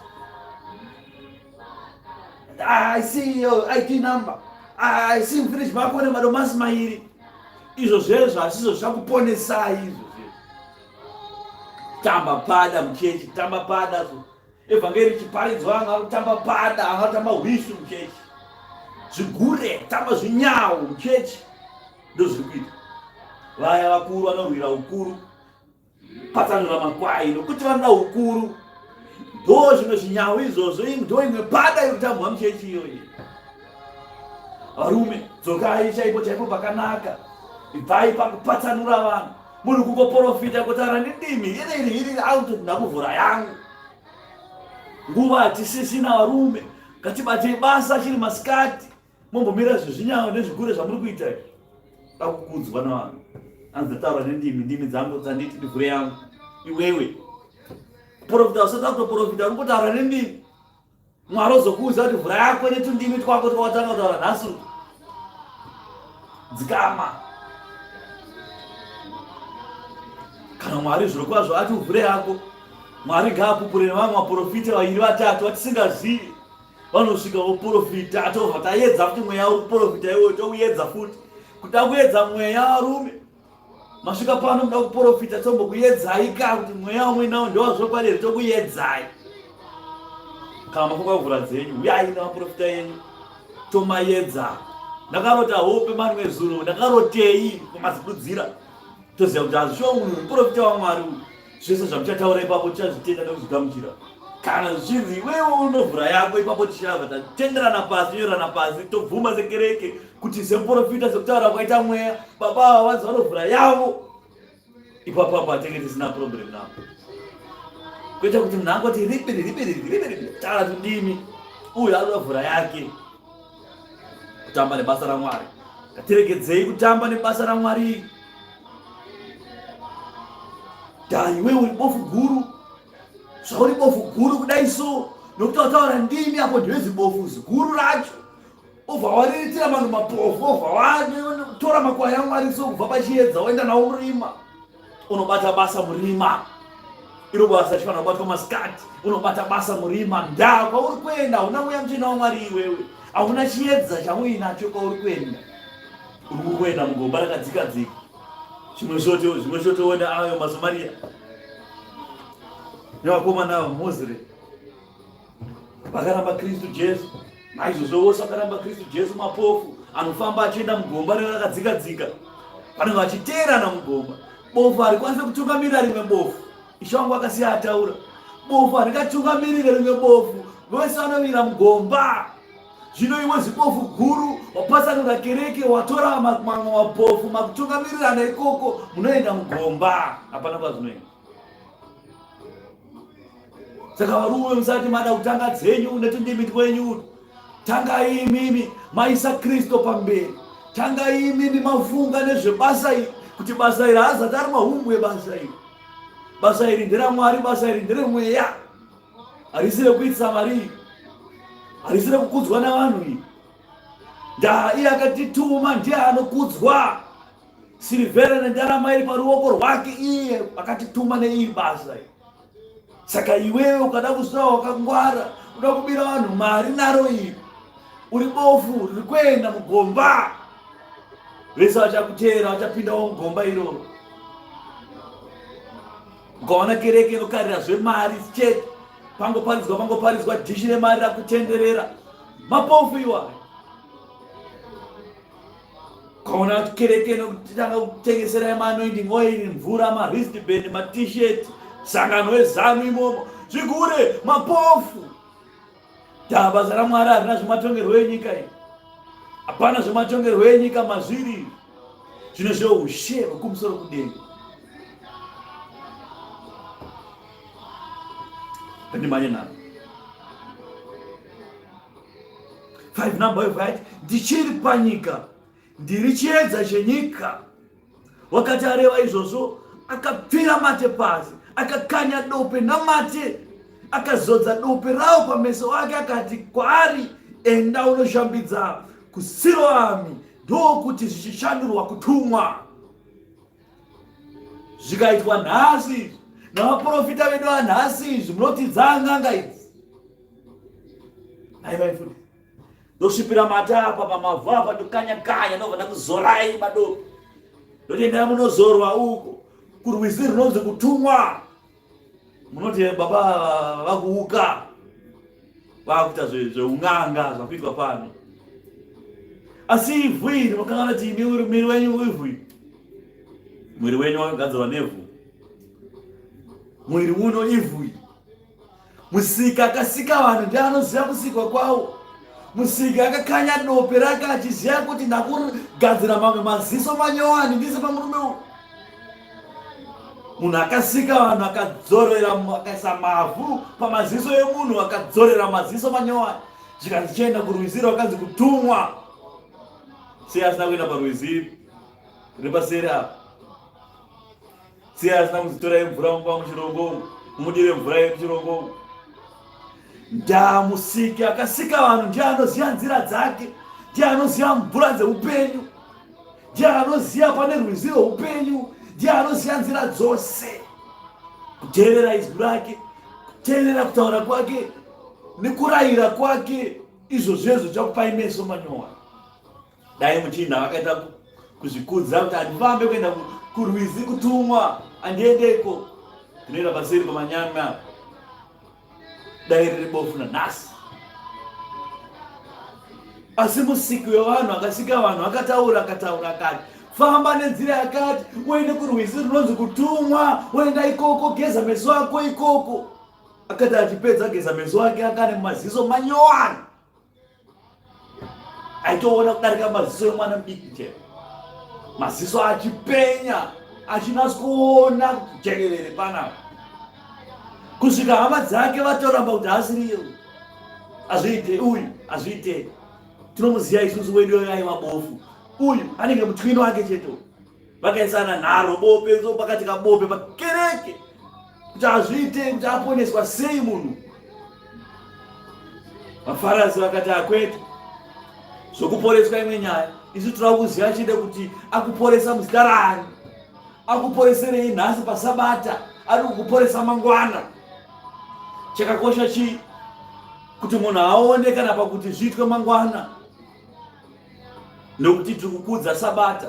I see your ID number. I see mufiriji mako nemadomasi mairi. Izvo zvezvo hazvizvo zvichakuponesai izvo zvezvo. Tamba pada muchechi, tamba pada. Evhangeri ichiparidzwa anga kutamba pada, anga kutamba hwishu muchechi. Zvigure, kutamba zvinyawo muchechi. Ndozviri kuita vaya vakuru vanorwira ukuru patsanura makwai nokuti vanoda ukuru. Ndo zvimwe zvinyawo izvozvo, ndo imwe pada yekutambwa muchechi iyoyi. Varume, dzokai chaipo chaipo pakanaka, ibvai pakupatsanura vanhu. Munhu kungoporofita kutaura nendimi iri iri iri out ndakuvhura yangu. Nguva hatisisina varume, ngatibatei basa chiri masikati. Mombomira zvezvinyawo nezvigure zvamuri kuita izvi. Dakukudzwa navanhu. Anzi ndataura nendimi, ndimi dzangu dzanditi ndivhure yangu. Iwewe. Profita usati wakutoprofita uri kutaura nendimi. Mwari ozokuudza kuti vhura yako netundimi twako twawatanga kutaura nhasi. Dzikama. Kana Mwari zvirokwazvo ati uvhure yako, Mwari ngaapupure nevamwe vaprofita vairi vatatu vatisingazivi. Vanosvika voprofita tobva tayedza futi mweya uri kuprofita iwoyo touyedza futi. Kuda kuyedza mweya varume. Masvika pano muda kuprofita tombokuyedzai ka kuti mweya wamuinawo ndewazvokwadi here tokuyedzai. Kana mafunga kuvhura dzenyu uyai nemaprofita enyu tomayedza. Ndakarota hope manwe zuro ndakarotei kumazidudzira toziva kuti hazvishuwa munhu muprofita waMwari uyu. Zvese zvamuchataura ipapo tichazvitenda nekuzvigamuchira. Kana zvichinzi iwewe unovhura yako ipapo tichabva tatenderana pasi tonyorana pasi tobvuma sekereke kuti semuprofita sekutaura kwaita mweya baba ava vanzi vanovhura yavo ipapo apo atenge tisina problem navo. Kwete kuti munhu angoti ribiri ribiri ribiri taura tundimi uyu anovhura yake. Kutamba nebasa raMwari. Ngatiregedzei kutamba nebasa raMwari. Da iwe uri bofu guru. Zvauri bofu guru kudai so nokuti wataura ndimi apo ndiwe zibofu ziguru racho. Obva wariritira vanhu mapofu obva watora makwai aMwari so kubva pachiedza woenda nawo murima. Unobata basa murima. Iro basa chifanira kubatwa masikati. Unobata basa murima. Ndaa kwauri kuenda hauna mweya mutsvene waMwari iwewe. Hauna chiedza chauinacho kwauri kuenda. Uri kuenda mugomba rakadzika dzika. Zvimwe zvoto zvimwe zvotoona ayo maSomalia nevakomana ava Mozre vakaramba Kristu Jesu. Naizvozvo vose vakaramba Kristu Jesu mapofu anofamba achienda mugomba rakadzika dzika. Vanenge vachiteerana mugomba. Bofu harikwanise kutungamirira rimwe bofu. Ishe wangu akasiya ataura. Bofu haringatungamirire rimwe bofu, vose vanowira mugomba. Zvino iwe zibofu guru wapatsanura kereke, watora mamwe mabofu makutungamirirana ikoko, munoenda mugomba, hapana kwazvinoenda. Saka varume musati mada kutanga dzenyu netundimi twenyu, tangai imimi maisa Kristo pamberi. Tangai imimi mafunga nezvebasa iri, kuti basa iri haazati ari mahumbwe basa iri. Basa iri nderaMwari, basa iri nderemweya, harisi rekuitisa mari iri, harisi rekukudzwa navanhu iri. Ndaa iye akatituma ndiye anokudzwa. Sirivhera nendarama iri paruoko rwake, iye akatituma neiyi basa iri. Saka iwewe ukada kuzvitora wakangwara, uda kubira vanhu mari naro iri, uri bofu riri kuenda mugomba. Vese vachakuteera vachapindawo mugomba iroro. Ukaona kereke inokarira zvemari chete, pangoparidzwa pangoparidzwa dhishi remari rakutenderera, mapofu iwayo. Ukaona kereke inotanga kutengesera maanointing oil, mvura, mawristband, matshirt, sangano ezanu imomo, zvigure mapofu. Taa basa raMwari harina zvematongerwo enyika iyi, hapana zvematongerwo enyika mazviri. Zvino zveushe hwekumusoro kudenga. Ndimanye navo. 5 number 5 ndichiri panyika ndiri chiedza chenyika. Wakati areva izvozvo akapfira mate pasi, akakanya dope namate, akazodza dope rawo pameso ake, akati kwaari, enda unoshambidza kuSiroami, ndokuti zvichishandurwa kutumwa. Zvikaitwa nhasi navaprofita vedu vanhasi izvi, munoti dzanganga idzi. Aiva futi ndosvipira mata apa pamavhu apa, ndokanya kanya, ndobva ndakuzorai madope, ndotoendai munozorwa uko kurwizi runonzi kutumwa. Munoti baba vakuuka vakuita zveun'anga zvakuitwa pano, asi ivhu iri makangana kuti imi mwiri wenyu ivhu iri, mwiri wenyu wakagadzirwa nevhu, mwiri uno ivhu iri. Musiki akasika vanhu ndiye anoziva kusikwa kwavo. Musiki akakanya dope rake achiziva kuti ndakugadzira mamwe maziso manyowani ndise pamurume uyu. Munhu akasika vanhu akadzorera, akaisa mavhu pamaziso emunhu, akadzorera maziso manyowani, zvikanzi chienda kurwizi rwakanzi kutumwa. Sei asina kuenda parwizi repaseri apa? Sei asina kunzi torai mvura mumba muchirongo, mumudire mvura yemuchirongo? Ndamusiki akasika vanhu ndiye anoziva nzira dzake, ndiye anoziva mvura dzeupenyu, ndiye anoziva pane rwizi rweupenyu, ndiye anoziva nzira dzose. Kuteerera izwi rake, kuteerera kutaura kwake nekurayira kwake, izvo zvezvo zvichakupai meso manyowani. Dai muchinda vakaita kuzvikudza kuti handifambe kuenda kurwizi kutumwa, handiendeko, ndinoenda paseri pamanyame apa. Dai riri bofu nanhasi. Asi musiki wevanhu akasika vanhu akataura akataura akati famba nenzira yakati, uende kurwizi runonzi kutumwa, woenda ikoko, geza meso ako ikoko. Akati achipedza geza meso ake akane maziso manyowani, aitoona kudarika maziso emwana mudiki chero, maziso achipenya achinatsa kuona jekerere panapa, kusvika hama dzake vatoramba kuti haasiriyo, azviite uyu, azviite, tinomuziva isusu wedu aiva bofu uyu, anenge mutwini wake chete. Vakaisana nharo bope so pakati kabope pakereke kuti azviite kuti aponeswa sei munhu. VaFarasi vakati akwete, zvokuporeswa imwe nyaya, isu tinoda kuziva chete kuti akuporesa muzita raani, akuporeserei nhasi pasabata, ari kukuporesa mangwana. Chakakosha chii? Kuti munhu aone kana pakuti zviitwe mangwana, nokuti tiri kukudza sabata,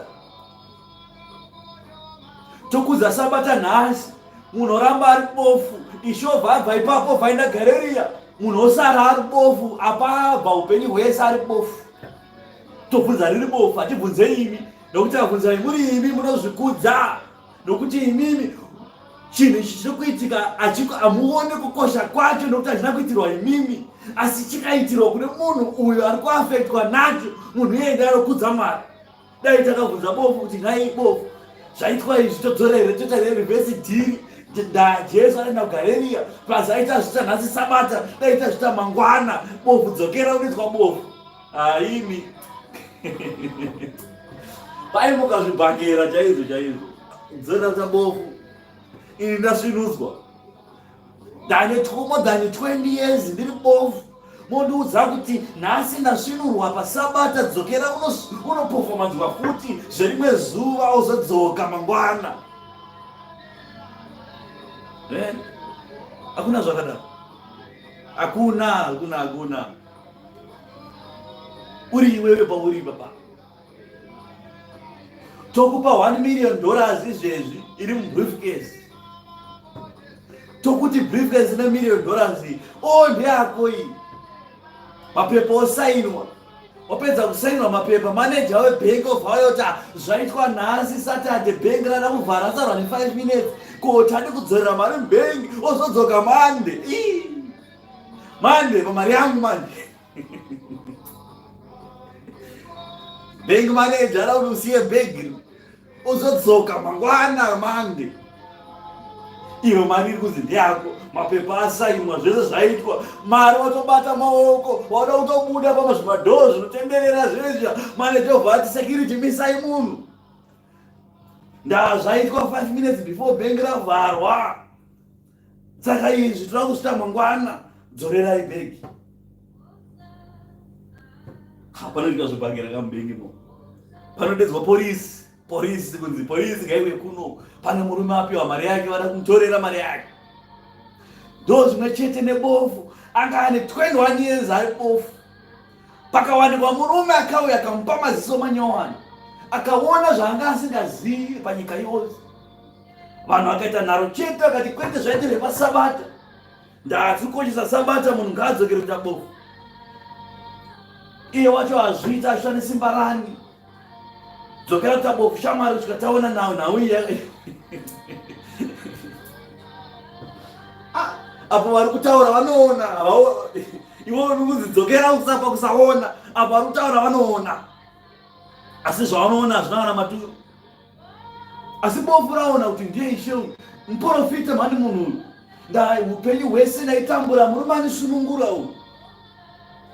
tokudza sabata nhasi, munhu oramba ari bofu, ishe obva abva ipapo obva aenda Gareriya, munhu osara ari bofu, apa abva upenyu hwese ari bofu. Tobvunza riri bofu, hatibvunze imi, nokuti abvunza muri imi munozvikudza, nokuti imimi Chinhu ichi chiri kuitika hamuone kukosha kwacho nokuti hachina kuitirwa imimi, asi chikaitirwa kune munhu uyo ari kuafektwa nacho. Munhu iyeye ndiye anokudza Mwari. Dai takabvunza bofu kuti nhai bofu, zvaitwa izvi todzora here, toita here reverse dhiri? Jesu anoenda kuGareriya, plus aita zvita nhasi Sabata, dai ita zvita mangwana, bofu dzokera unoitwa bofu. Haimi paimuka zvibhakera chaizvo chaizvo, dzora kuita bofu. Ini ndasvinudzwa ndane more than 20 years ndiri bofu, mondiudza kuti nhasi ndasvinurwa pasabata, dzokera unopofomadzwa futi zverimwe zuva, uzodzoka mangwana. Hakuna zvakadaro, hakuna, hakuna, hakuna. Uri iwewe pauri baba, tokupa 1 million dollars izvezvi iri mubriefcase, tokuti briefcase ine million dollars iyi, o ndeyako iyi. Mapepa osainwa, wapedza kusainwa mapepa, maneja webank of ayota zvaitwa nhasi Saturday, bhengi rada kuvhara asarwa ne5 minutes, ko tadi kudzorera mari mubhengi, ozodzoka Monday. Monday pamari yangu manje. Bank manager ara kuti usiye bhegi uzodzoka mangwana Monday. Iyo mari iri kunzi ndeyako, mapepa asainwa, zvese zvaitwa, mari watobata maoko, wauda kutobuda pamazvimadhoo zvinotenderera zvezva, manager obva ati security misai munhu. Ndaa zvaitwa 5 minutes before bhengi ravharwa. Saka izvi toda kuzvita mangwana, dzorerai bhegi. Panoitwa zvibhakera kamubhengi mo. Panodedzwa porisi, porisi kunzi porisi ngaiuye kuno. Pane murume apiwa mari yake, vada kumutorera mari yake. Ndo zvimwe chete nebofu, anga ane 21 years ari bofu. Pakawanikwa murume akauya akamupa maziso manyowani, akaona zvaanga asingazivi panyika yose. Vanhu vakaita nharo chete, vakati kwete, zvaitirwe pasabata, ndatiri kukoshesa sabata, munhu ngaadzokere kuita bofu. Iye wacho azviita achita nesimba rani? Dzokera kuita bofu shamwari, kusvika taona nhau nhau iya. Apo vari kutaura vanoona, iwe uri kunzi dzokera usapa kusaona, apo vari kutaura vanoona, asi zvavanoona hazvina kana maturo. Asi bofu raona kuti ndiye Ishe uyu, muprofita mhani munhu uyu. Ndai upenyu hwese ndaitambura, murume anisunungura uyu.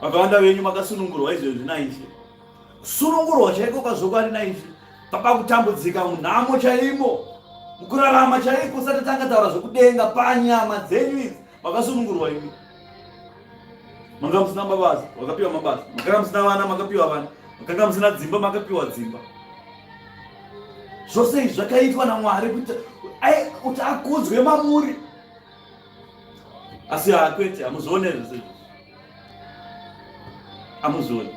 Vakawanda venyu makasunungurwa izvezvi naIshe. Kusunungurwa chaiko pazvokwadi naIshe. Papa kutambudzika munhamo chaimo, mukurarama chaiko, usati tanga taura zvekudenga panyama dzenyu idzi, makasunungurwa imi. Manga musina mabasa, wakapiwa mabasa. Makanga musina vana, makapiwa vana. Makanga musina dzimba, makapiwa dzimba. Zvose izvi zvakaitwa naMwari kuti akudzwe mamuri. Asi hakwete, hamuzvione zvose izvi, hamuzvione.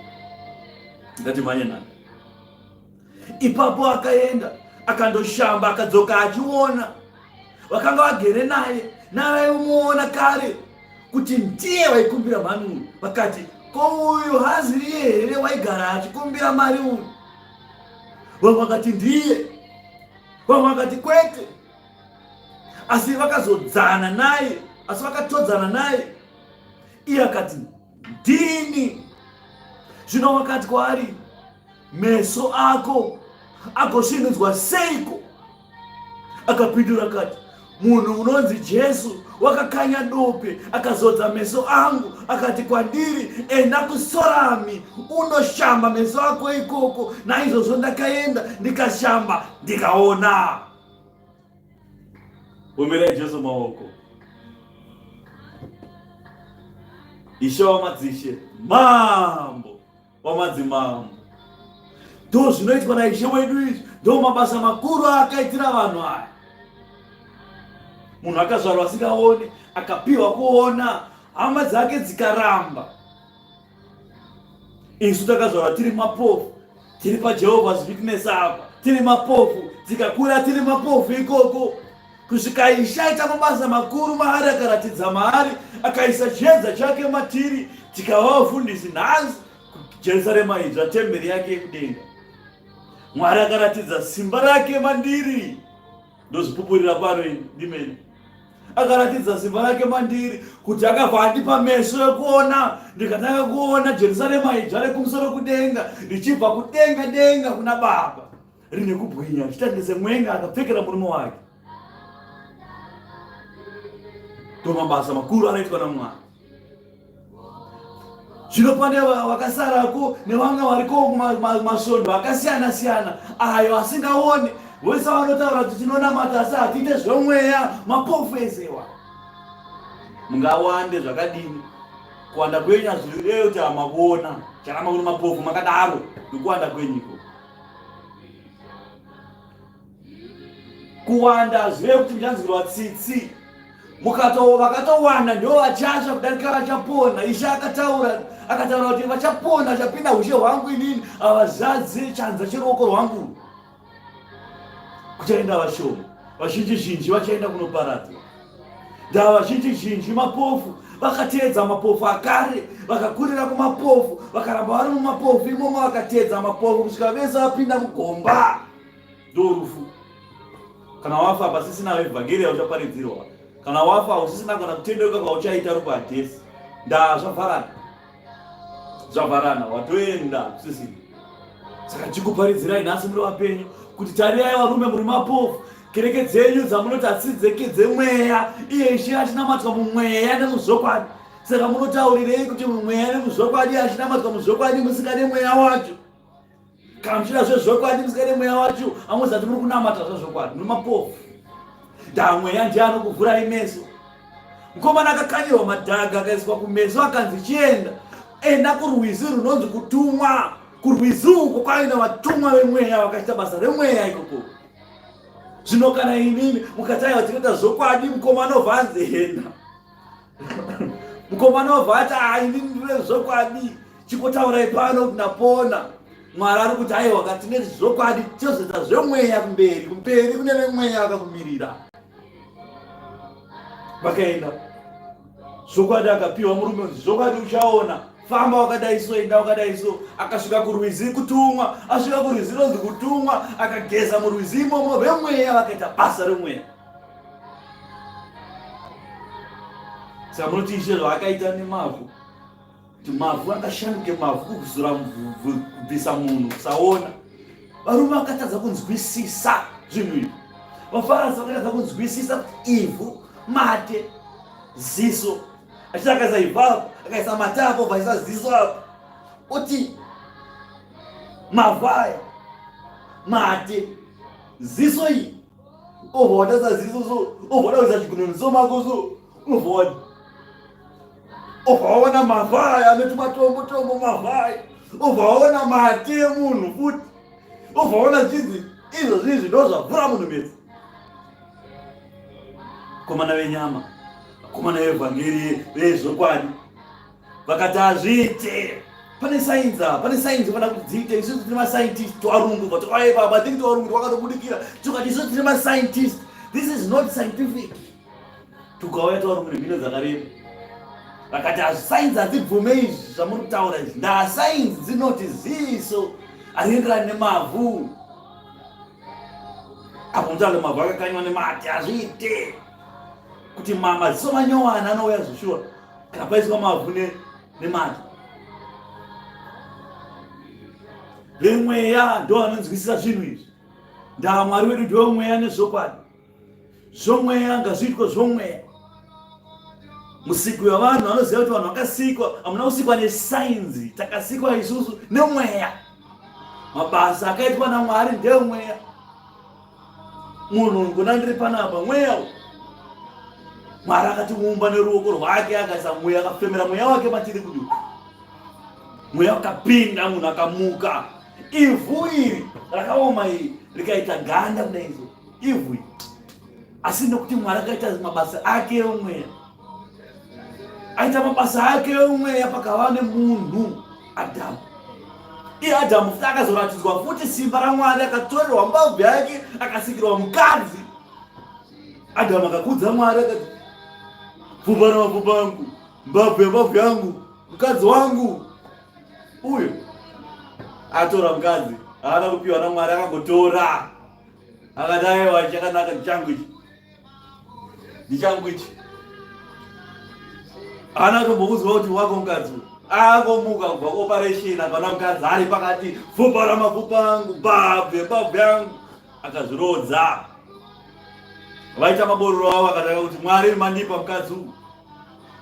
Ngatimhanye nani. Ipapo akaenda akandoshamba, akadzoka achiona. Vakanga vagere naye navaimuona kare kuti ndiye waikumbira mhani uyu, vakati, ko uyu haaziriye here waigara achikumbira mari uyu? Vamwe vakati ndiye, vamwe vakati kwete. Asi vakazodzana naye, asi vakatodzana naye. Iye akati ndini. Zvino vakati kwaari, meso ako agosvinudzwa seiko? Akapindura akati, munhu unonzi Jesu wakakanya dope akazodza meso angu, akati kwandiri, enda kuSorami unoshamba meso ako ikoko. Naizvozvo ndakaenda ndikashamba, ndikaona. Omerai Jesu maoko. Ishe wamadzishe, mambo wamadzimambo. Ndo zvinoitwa naIshe wedu izvi, ndo mabasa makuru aakaitira vanhu aya. Munhu akazvarwa asingaoni, akapiwa kuona, hama dzake dzikaramba. Isu takazvarwa tiri mapofu, tiri paJehovah's Witness apa, tiri mapofu, tikakura tiri mapofu ikoko, kusvika Ishe aita mabasa makuru maari, akaratidza maari, akaisa chiedza chake matiri, tikava vafundisi nhasi kuJerusarema idzva, temberi yake yekudenga. Mwari akaratidza simba rake mandiri. Ndozvipupurira pano ini ndimene. Akaratidza simba rake mandiri kuti akabva andipa meso ekuona, ndikatanga kuona Jerusarema idzva rekumusoro kudenga richibva kudenga denga kuna Baba rine kubwinya, richiita semwenga akapfekera murume wake. Ndomabasa makuru anoitwa naMwari. Zvino pane vakasarako nevamwe variko kumasvondo akasiyana siyana ayo asingaoni vose vanotaura kuti tinonamata asi hatiite zvomweya, mapofu ezewa. Mungawande zvakadini, kuwanda kwenyu hazvirevi kuti hamakuona, charamba kuri mapofu makadaro nekuwanda kwenyu iko. Kuwanda hazvirevi kuti muchanzwirwa tsitsi. Mukato vakatowanda ndivo vachatsva kudarika vachapona. Ishe akataura akataura kuti vachapona vachapinda ushe hwangu inini havazadze chanza cheruoko rwangu. Kuchaenda vashoma, vazhinji zhinji vachaenda kunoparadzwa. Ndava vazhinji zhinji mapofu vakateedza mapofu akare, vakakurira kumapofu, vakaramba vari mumapofu imomo, vakateedza mapofu kusvika vese vapinda mugomba. Ndorufu. Kana wafa pasisina evhangeri yauchaparidzirwa, kana wafa usisina kana kutendeuka kwauchaita rupadhesi, ndaa zvavharana, zvavharana, watoenda kusisina. Saka chikuparidzirai nhasi muri vapenyu kuti tarirai varume muri mapofu, kereke dzenyu dzamunoti hatisi dzeke dzemweya, iye Ishe achinamatwa mumweya nemuzvokwadi. Saka munotaurirei kuti mumweya nemuzvokwadi achinamatwa muzvokwadi musingade mweya wacho? Kana muchida zvezvokwadi musingade mweya wacho, hamuzati muri kunamata zvezvokwadi, muri mapofu. Ndaa mweya ndiye anokuvhurai meso. Mukomana akakanyirwa madhaga akaiswa kumeso akanzi chienda, enda kurwizi runonzi kutumwa. Kurwizi uko kwaina vatumwa vemweya vakaita basa remweya ikoko. Zvino kana imimi mukati aiwa tinoita zvokwadi, mukomana obva anzi enda. Mukomana obva ati ah, inini ndine zvokwadi, chikotaurai pano kuti ndapona. Mwari ari kuti aiwa katine zvokwadi tozoita zvemweya kumberi, kumberi kune vemweya vakakumirira. Vakaenda zvokwadi, akapiwa murume unzi zvokwadi uchaona, famba wakadai so, enda wakadai so. Akasvika kurwizi kutumwa, asvika kurwizi ronzi kutumwa, akageza murwizi imomo, vemweya vakaita basa remweya. Saka munoti Ishe zvaakaita nemavhu, kuti mavhu akashanduke mavhu kuzora kubvisa munhu kusaona. Varume vakatadza kunzwisisa zvinhu izvi. VaFarasi vakatadza kunzwisisa kuti ivhu, mate, ziso. Achiti akaisa ivhu apo, akaisa mate apo, obva ziso apo. Oti mavhu aya, mate, ziso iyi, obva watarisa ziso so, obva wada kuisa chigunwe muziso mako so, unobva wadi obva waona mavhu aya ane tumatombo tombo, mavhu aya, obva waona mate emunhu futi, obva waona zvichinzi izvo zvizvi ndo zvavhura munhu meso. Vakomana venyama, vakomana vevhangeri vezvokwadi vakati hazviite. Pane sainzi apa, pane sainzi fana kuti dziite. Isusu tine mascientist twarungu, but aye baba think twarungu twakatobudikira, tikati isusu tine mascientist, this is not scientific. Tukauya twarungu nemhino dzakareba, vakati hazvisainzi hadzibvume izvi zvamuri kutaura izvi. Ndasainzi dzinoti ziso harienderani nemavhu apo mutaura mavhu akakanywa nemate, hazviite kuti maziso manyowana anouya zveshuwa kana paiswa mavhu nemate. Vemweya ndo vanonzwisisa zvinhu izvi. Ndaa Mwari wedu ndiwe mweya nezvokwadi. Zvomweya ngazviitwe zvomweya. Musiki wevanhu anoziva kuti vanhu vakasikwa, hamuna kusikwa nesainzi, takasikwa isusu nemweya. Mabasa akaitwa naMwari ndemweya. Munhu ngona ndiri panapa mweya. Mwari akatiumba neruoko rwake, akaisa mweya, akafemera mweya wake matiri kuti mweya ukapinda, munhu akamuka. Ivhu iri rakaoma iri rikaita ganda kudai so, ivhu iri. Asi nekuti Mwari akaita mabasa ake emweya, aita mabasa ake emweya, pakava nemunhu Adhamu. Iye Adhamu futi akazoratidzwa futi simba raMwari, akatorerwa mbabvu yake, akasikirwa mukadzi. Adhamu akakudza Mwari akati, pfumba ramapfumba angu, mbabvu yambabvu yangu, mukadzi wangu uyo. Atora mukadzi, haana kupiwa naMwari, akangotora. Akati aiwa chakanaka ndichangu ichi. Ndichangu ichi. Haana kutombokuziva kuti wako mukadzi uyu. Angomuka kubva kuoperation akaona mukadzi ari pakati pfupa ramapfupa angu mbabvu yembabvu yangu akazvirodza. Vaita mabororo avo akatanga kuti Mwari mandipa mukadzi uyu.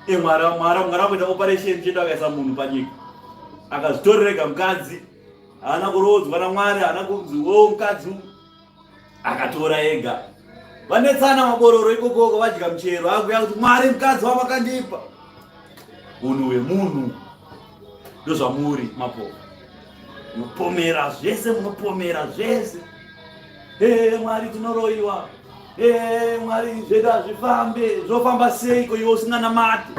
E Mwari Mwari Mwari akuita operation chete akaisa munhu panyika. Akazvitorerega mukadzi. Haana kuroodzwa naMwari, haana kunzi wo mukadzi uyu. Akatora ega. Vanetsana mabororo ikokoko vadya muchero akuya kuti Mwari mukadzi wamakandipa. Unhu hwemunhu ndozvamuri mapofu. Munopomera zvese, munopomera zvese. Ee Mwari tinoroiwa. Ee Mwari zvedu hazvifambe. Zvofamba seiko iwe usinganamati?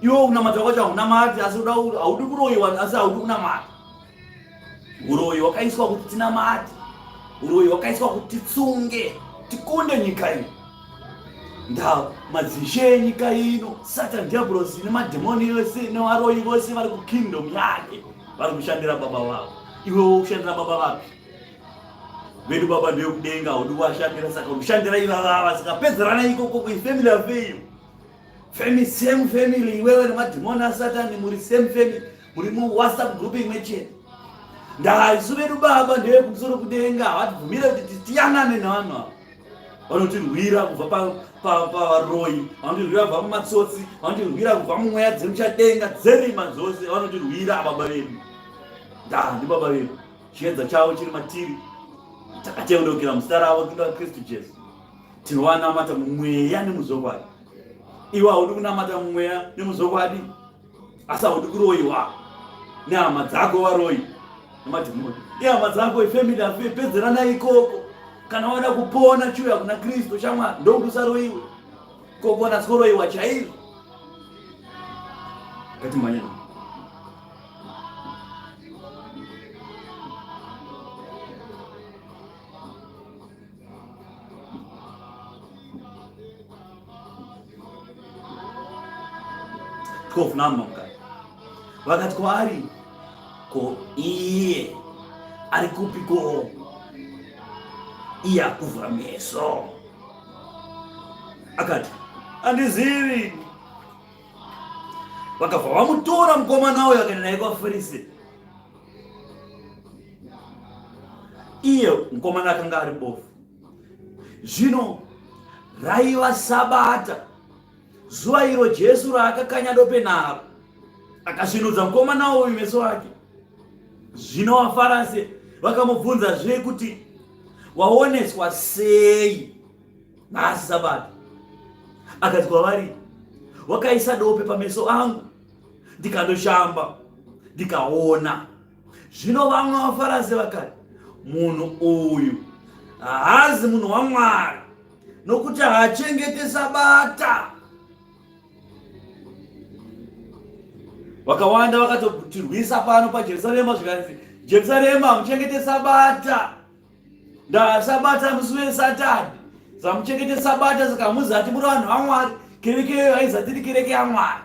Iwe kunamata kwacho haunamati asi haudi kuroiwa asi haudi kunamata. Uroyi wakaiswa kuti tinamate. Uroyi wakaiswa kuti titsunge, tikunde nyika ino. Ndau madzishe enyika ino, Satan Diablosi nemadhemoni ese nevaroyi vose vari kukingdom yake vari kushandira baba vavo. Iwe wokushandira baba vapi? Vedu baba ndevekudenga, haudi kuvashandira, saka kushandira ivavava, saka pedzerana ikoko kuifamily afeyo. Family, same family, iwewe nemadhimoni asatani muri same family, muri muWhatsApp group imwe chete. Ndaa isu vedu baba ndevekumusoro kudenga, havatibvumire kuti tiyanane nevanhu ava. Vanotirwira kubva pavaroyi, vanotirwira kubva mumatsotsi, vanotirwira kubva mumweya dzemuchadenga dzerima dzose, vanotirwira baba vedu. Ndaa ndibaba vedu, chiedza chavo chiri matiri, takatendeukira muzita ravo tinoda Kristu Jesu. Tinovanamata mumweya nemuzvokwadi. Iwe haudi kunamata mumweya nemuzvokwadi, asi haudi kuroyiwa nehama dzako varoyi nemadhimoni. Ihama dzako ifamily afe pedzerana ikoko. Kana wada kupona chiuya kuna Kristu shamwari, ndokuti usaroyiwe. Kokona sikoroyiwa chaizvo. Ngatimhanye. Number mukati vakati kwaari ko iye ari kupi ko iye akuvhura meso akati andizivi vakabva vamutora mukomana uyo akaenda naye kwafarisi Iye mukomana akanga ari bofu. Zvino raiva Sabata, zuva iro Jesu raakakanya dope naro, akasvinudza mukomana uyu meso ake. Zvino vaFarase vakamubvunzazve kuti, waoneswa sei nhasi Sabata? Akati kwavari, wakaisa dope pameso angu, ndikandoshamba, ndikaona. Zvino vamwe vaFarasi vakati, munhu uyu haazi munhu waMwari, nokuti haachengete Sabata. Vakawanda vakatotirwisa pano paJerusarema, zvikanzi Jerusarema hamuchengete Sabata, ndasabata musi weSatani, zamuchengete Sabata, saka hamuzati muri vanhu vaMwari. Kereke iyoyo haizati iri kereke yaMwari.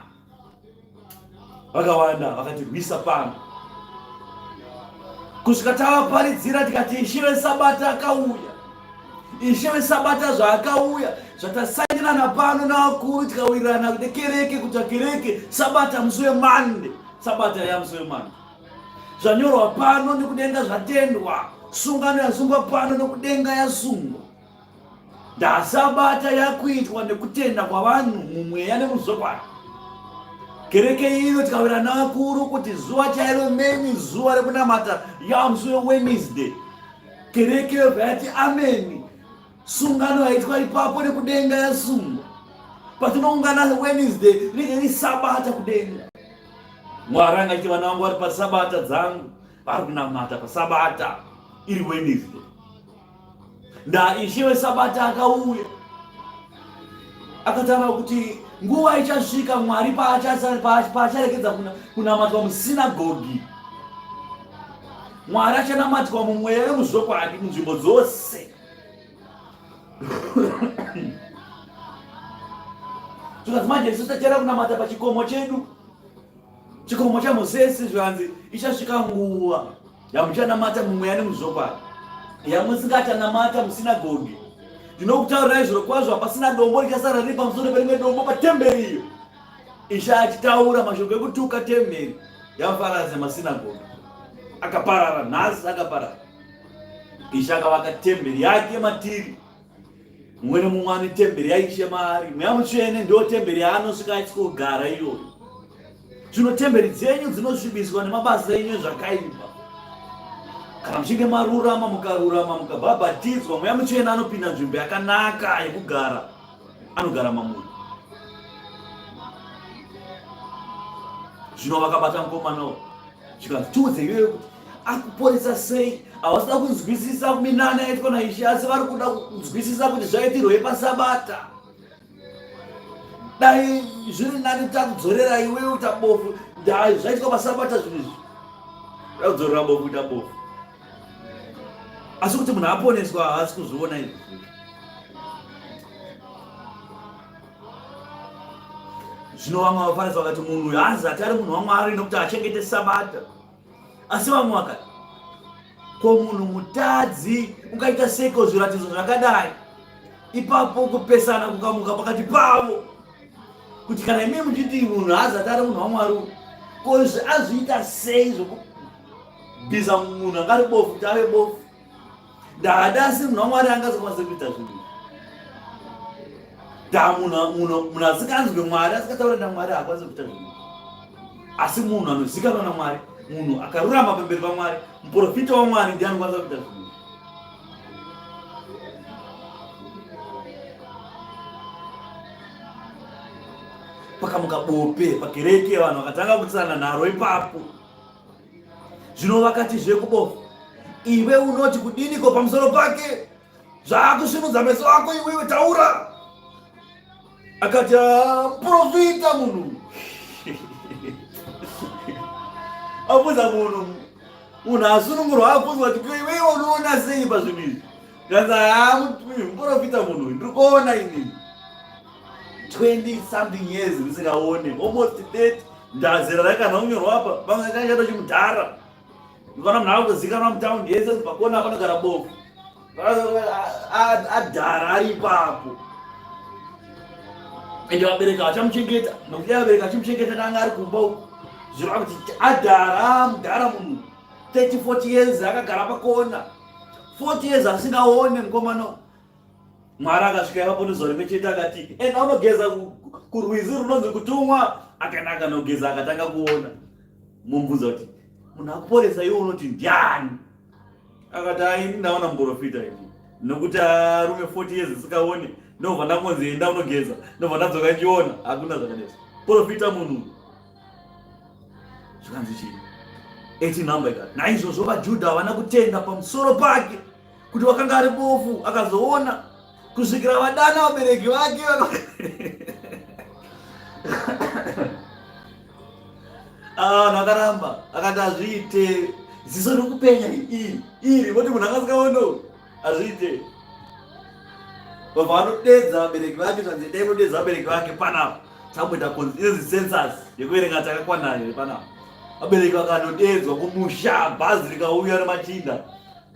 Vakawanda vakatirwisa pano kusvika tavaparidzira tikati Ishe veSabata akauya, Ishe veSabata zvaakauya, zvatasainirana pano navakuru tikawirirana nekereke kuti kereke Sabata musi weMande, Sabata yamusi weMande zvanyorwa pano nekudenga zvatendwa, sungano yasungwa pano nekudenga yasungwa. Ndasabata yakuitwa nekutenda kwavanhu mumweya nemuzvokwadi. Kereke ino tikawira navakuru kuti zuva chairo meni zuva rekunamata yamusi weWednesday. Kereke yobva yati ameni. Sungano yaitwa ipapo nekudenga yasungwa. Patinoungana Wednesday rinenge riri sabata kudenga. Mwari angachiti vana vangu vari pasabata dzangu vari kunamata pasabata iri Wednesday. Nda Ishe weSabata akauya akataura kuti nguva ichasvika Mwari paacharekedza kunamatwa musinagogi. Mwari achanamatwa mumweya wemuzvokwadi munzvimbo dzose. Zvikanzi manje isu tachera kunamata pachikomo chedu, chikomo chaMosesi, zvikanzi ichasvika nguva yamuchanamata mumweya nemuzvokwadi. Yamusingachanamata musinagoge. Ndinokutaurirai zvirokwazvo, hapasina dombo richasara riri pamusoro perimwe dombo patemberi iyo. Ishe achitaura mashoko ekutuka temberi yavaFarasi nemasinagoge. Akaparara nhasi, akaparara. Ishe akavaka temberi yake matiri. Mumwe nemumwe ane temberi yaIshe maari. Mweya Mutsvene ndiyo temberi yaanosvika achikogara iyoyo. Zvino temberi dzenyu dzinosvibiswa nemabasa enyu ezvakaipa. Kana muchinge marurama, mukarurama, mukabhabhatidzwa, Mweya Mutsvene anopinda nzvimbo yakanaka yekugara, anogara mamuri. Zvino vakabata mukomana uyu, zvikanzi, tiudze iwewe kuti akuporesa sei. Havasida kunzwisisa minana yaitwa naIshe, asi vari kuda kunzwisisa kuti zvaitirwei paSabata. Dai zviri nani takudzorera iwewe kuita bofu. Dai zvaitwa pasabata zvinhu izvi, takudzorera bofu kuita bofu. Asi kuti munhu aponeswa haasi kuzviona izvi. Zvino vamwe vaFarisi vakati, munhu uyu haazati ari munhu waMwari, nokuti achengete Sabata. Asi vamwe vakati, ko munhu mutadzi ungaita seiko zviratidzo zvakadai? Ipapo kupesana kukamuka pakati pavo, kuti kana imi muchiti munhu haazati ari munhu waMwari, ko izvi azviita sei zvokubvisa munhu anga ari bofu kuti ave bofu? Ndada asi munhu waMwari angazokwanisa kuita zvinhu izvi. Da munhu asinganzwe Mwari, asingataure naMwari, haakwanisi kuita zvinhu izvi. Asi munhu anozikanwa naMwari, munhu akarurama pamberi paMwari, muprofita waMwari ndiye anokwanisa kuita zvinhu izvi. Pakamuka bope pakereke, vanhu vakatanga kutisana nharo ipapo. Zvino vakatizve kubofu, iwe unoti kudiniko pamusoro pake? Zvaakusvinudza meso ako iwewe, taura. Akati, muprofita munhu. Abvunza munhu, munhu asunungurwa abvunzwa kuti iwewe unoona sei pazvinhu izvi? Kanzi, muprofita munhu, ndiri kuona inini. 20 something years ndisingaone, almost 30. Ndazera rakana kunyorwa apa, vamwe vakaita chimudhara. Ndikona munhu akuzikanwa mutaundi yese pakona panogara bofu. Adhara ari ipapo. Ende vabereki vachamuchengeta, nokuti vabereki vachimuchengeta nanga ari kumba uko. Zvireva kuti adhara mudhara munhu 30 40 years akagara pakona. 40 years asingaone mukomana. Mwari akasvika ipapo nezuva rimwe chete akati, enda unogeza kurwizi runonzi Kutumwa. Akaenda akanogeza akatanga kuona. Mumubvunza kuti munhu akuporesa iwe unoti ndiani? Akati, ai, ndaona muprofita ini, nokuti arume 40 years isikaone, ndobva ndangonzi enda unogeza, ndobva ndadzoka ndichiona. Hakuna zvakadai, profita munhu. Zvikanzi chii? 18 number ikati, naizvozvo vaJudha havana kutenda pamusoro pake kuti wakanga ari bofu akazoona, kusvikira vadana vabereki vake. Vanhu vakaramba, akati hazviite, ziso riri kupenya iri iri, voti munhu angasikaono, hazviite. Vabva vanodedza vabereki vake, zvanzi dai munodedza vabereki vake panapa, tamboita inonzi census yekuverenga takakwana here panapa. Vabereki vakanodedzwa kumusha, bhazi rikauya remachinda,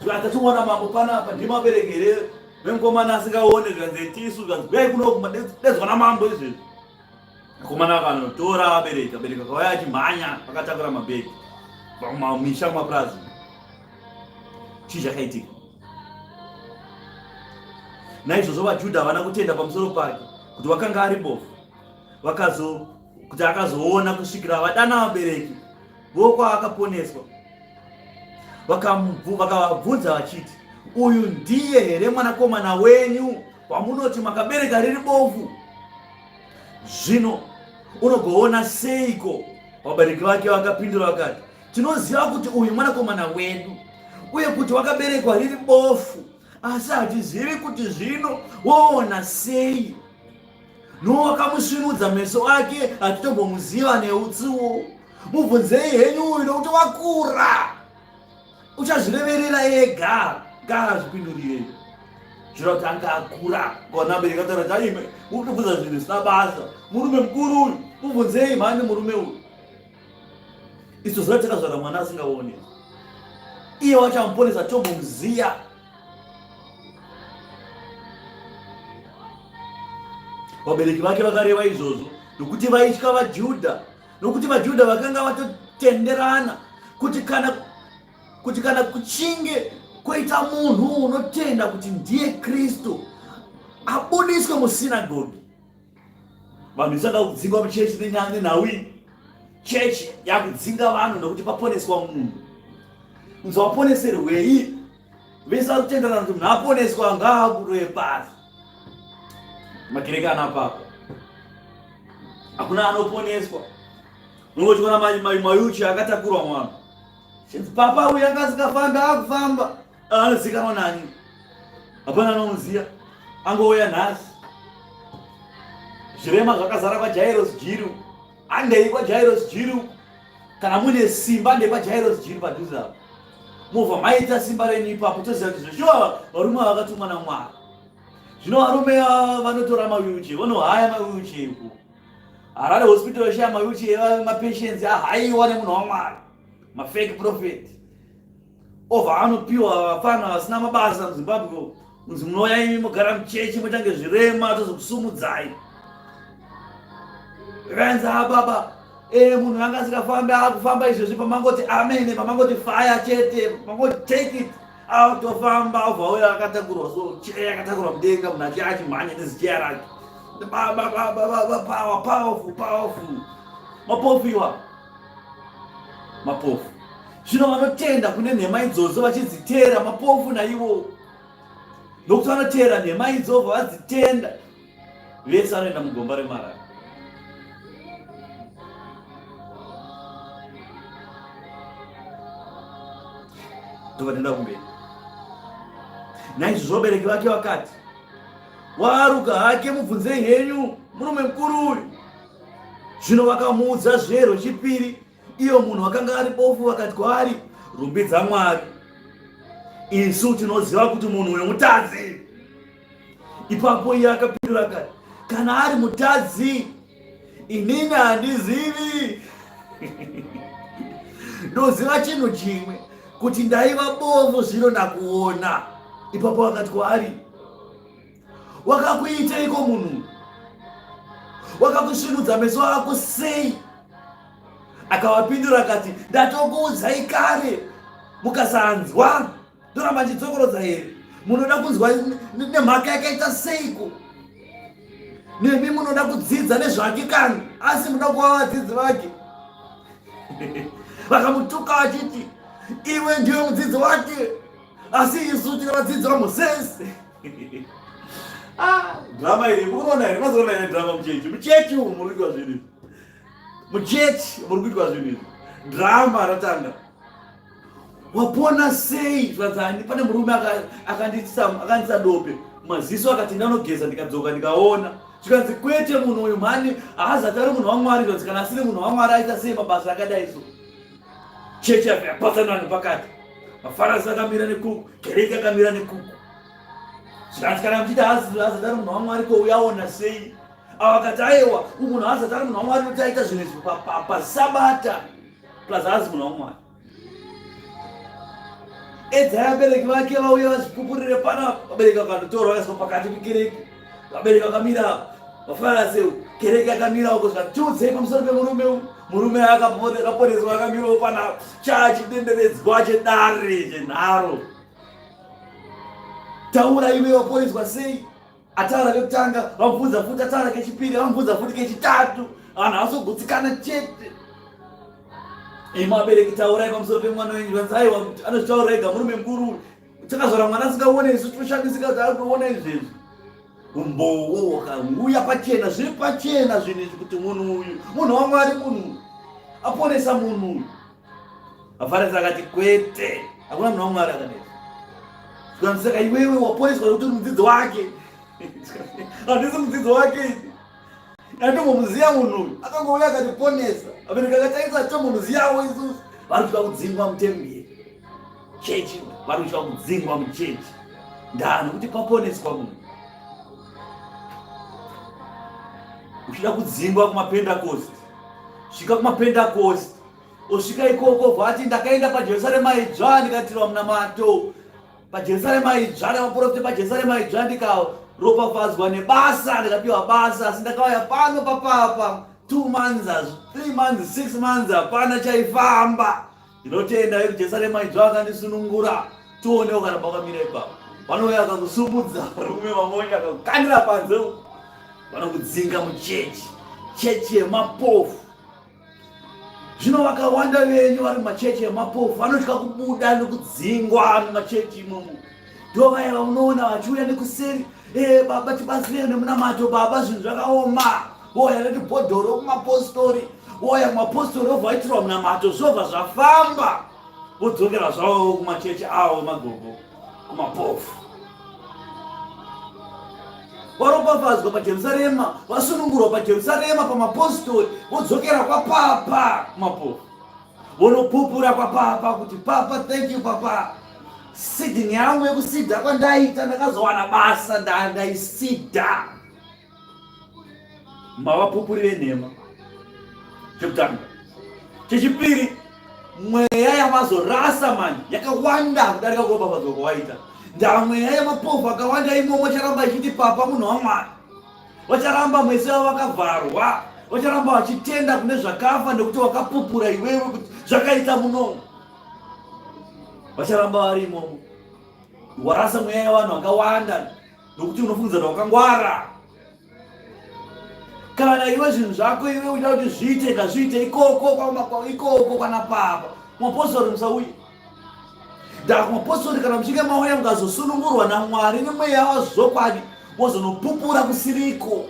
zvikati mambo panapa ndima vabereki here vemukomana asingaone? Zvikanzi tisu. Zvikanzi kuyai kunoku, madedzwa namambo izvezvi. Mukomana akanotora vabereki, vabereki vakauya achimhanya vakatakura mabhegi mamisha mumapurazi. Chii chakaitika? Naizvozvo vaJudha havana kutenda pamusoro pake kuti wakanga ari bofu, vakazo kuti akazoona, kusvikira vadana vabereki vokwaakaponeswa. Vakavabvunza vachiti, uyu ndiye here mwanakomana wenyu wamunoti makabereka riri bofu? Zvino unogoona seiko? Vabereki vake vakapindura vakati, tinoziva kuti uyu mwanakomana wedu, uye kuti wakaberekwa riri bofu, asi hatizivi kuti zvino woona sei. Nowakamusvinudza meso ake hatitombomuziva neutsiwo. Mubvunzei henyu uyu, nokuti wakura, uchazvireverera ega, ngaazvipindurire. Zviro kuti anga akura kona bereka taura kuti aime mukutobvunza zvinhu zvisina basa, murume mukuru uyu, mubvunzei mhani murume uyu. Isu zuva takazvara mwana asingaoni, iye wacho amuponesa tombomuziya. Vabereki vake vakareva izvozvo nokuti vaitya vaJudha, nokuti vaJudha vakanga vatotenderana kuti kana kuti kana kuchinge kwoita munhu unotenda kuti ndiye Kristu abudiswe musinagogi. Vanhu isada kudzingwa muchechi nenhau iyi. Chechi yakudzinga vanhu nokuti paponeswa munhu. Kunzi waponeserwei? Vese vari kutenderana kuti munhu aponeswa ngaabude pasi. Makereke ana papa. Hakuna anoponeswa. Unongochiona mayuchi akatakurwa mwana. Chinzi papa uyu anga asingafambi akufamba. Anozikanwa nani? Hapana anomuziva. Angouya nhasi. Zvirema zvakazara kwaJairos Jiru. Handei kwaJairos Jiru. Kana mune simba handei kwaJairos Jiru padhuze apo. Mobva maita simba renyu ipapo toziva kuti zveshuwa varume vakatumwa naMwari. Zvino varume vanotora mawheelchair, vanohaya mawheelchair uko. Harare hospital yoshaya mawheelchair mapatients ahaiwa nemunhu waMwari. Mafake prophet. Ova anopiwa vafana vasina mabasa muZimbabwe kunzi munouya imi mogara muchechi motange zvirema tozokusumudzai. Vakanzi ah baba eh munhu anga asingafambi akufamba izvezvi pamangoti amen pamangoti fire chete pamangoti take it atofamba obva auya akatakurwa so cheya akatakurwa mudenga munhu achiya achimhanya nezicheya rake baba baba baba power powerful powerful mapofu iwa mapofu zvino vanotenda kune nhema idzodzo vachidziteera mapofu naivo nokuti vanoteera nhema idzo vadzitenda vese vanoenda mugomba remarara tovatenda kumberi naizvozvo vabereki vake vakati waaruka hake mubvunzei henyu murume mukuru uyu Zvino vakamuudza zve rwechipiri, iyo munhu wakanga ari bofu, vakati kwaari, Rumbidza Mwari, isu tinoziva kuti munhu uyu mutadzi. Ipapo iye akapindura akati, Kana ari mutadzi, inini handizivi. Ndoziva chinhu chimwe, kuti ndaiva bofu, zvino ndakuona. Ipapo akati kwaari, Wakakuiteiko munhu? Wakakusvinudza meso ako sei? Akavapindura akati, ndatokuudzai kare mukasanzwa, ndoramba ndichidzokorodza here? Munoda kunzwa nemhaka yakaita seiko? Nemi munoda kudzidza nezvake kani, asi munoda kuva vadzidzi vake. Vakamutuka vachiti, iwe ndiwe mudzidzi wake, asi isu tiri vadzidzi vaMosesi. Ah, drama iri mukuona here mazoona here drama muchechi muchechi umu muri kuitwa zvinhu izvi muchechi muri kuitwa zvinhu izvi drama ratanga wapona sei zvanzani pane murume akandisa dope maziso akati ndanogeza ndikadzoka ndikaona zvikanzi kwete munhu uyu mhani haazati ari munhu wamwari zvanzi kana asiri munhu wamwari aita sei mabasa akadai so chechi yapatsanana pakati mafarasi akamira nekuku kereke akamira nekuku zvikanzi kana muchiti haazati ari munhu wamwari ko uyaona sei ava vakati aiwa uyu munhu haazati ari munhu wamwari nokuti aita zvinhu izvi pasabata plus haazi munhu wamwari edzai vabereki vake vauye vazvipupurire pana vabereki vakandotorwa vakaiswa pakati pekereke vabereki vakamira vafanana seu kereke yakamira uko zvikati tiudzei pamusoro pemurume uyu murume akaponeswa akamirawo pana chachidenderedzwa chedare chenharo taura iwe waponeswa sei ataura kekutanga vamubvunza futi ataura kechipiri vamubvunza futi kechitatu vanhu havasogutsikana chete imi vabereki taurai pamusoro pemwana wenyu vanzi aiwa anozvitaura ega murume mukuru takazvara mwana asingaone isu tinoshamisika kuti ari kuona izvezvi umbowo wakauya pachena zviri pachena zvinhu izvi kuti munhu uyu munhu wamwari munhu aponesa munhu uyu Vafarisi akati kwete, hakuna munhu waMwari akadai. Zvikanzi saka iwewe waponeswa nekuti uri mudzidzi wake. Handisi mudzidzi wake ini. Andombomuziva munhu uyu. Akangouya akatiponesa. Abereki akataisa tomuzivawo isusu. Vari kutya kudzingwa mutemberi. Chechi, vari kutya kudzingwa muchechi. Ndaa nekuti paponeswa munhu. Uchida kudzingwa kumapendakosti. Svika kumapendakosti. Osvika ikoko vati ndakaenda paJerusarema idzva ndikaitirwa munamato paJerusarema idzva nemaprofita paJerusarema idzva Ndakaropafadzwa nebasa, ndikapiwa basa, asi ndakauya pano papapa 2 months, 3 months, 6 months hapana chaifamba. Ndinotenda vekuJerusarema idzva vakandisunungura. Tione ukaramba wakamira ipapo. Vanouya vakakusumudza varume mamonya akakukandira panze vanokudzinga muchechi, chechi yemapofu. Zvino vakawanda venyu vari mumachechi emapofu vanotya kubuda nekudzingwa mumachechi imomo. Ndo vaya vamunoona vachiuya nekuseri, eh baba tibatsirei nemunamato baba, zvinhu zvakaoma. Voya netibhodhoro kumapostori, voya kumapostori vobva vaitirwa munamato, zvobva zvafamba, vodzokera zvavo kumachechi avo magogo kumapofu. Varopafadzwa paJerusarema, vasunungurwa paJerusarema pamapostori, vodzokera kwapapa kumapofu, vonopupura kwapapa kuti papa, thank you papa, seeding yangu yekusidha kwandaita ndakazowana basa, ndaisidha. Mavapupuri venhema. Chekutanga. Chechipiri, mweya yamazorasa manje yakawanda kudarika kuropafadzwa kwawaita. Ndaa mweya yemapofu akawanda imomo charamba ichiti papa munhu waMwari. Vacharamba mwese vavo vakavharwa, vacharamba vachitenda kune zvakafa nekuti wakapupura iwewe kuti zvakaita munomo. Vacharamba vari imomo. Warasa mweya yevanhu vakawanda nokuti unofungidzira kuti wakangwara. Kana iwe zvinhu zvako iwe uchida kuti zviite ngazviite ikoko ikoko kwana papa mapostori musauye ndaka kumapostori kana muchinge mauya mukazosunungurwa namwari nemweya wazvokwadi mozonopupura kusiriko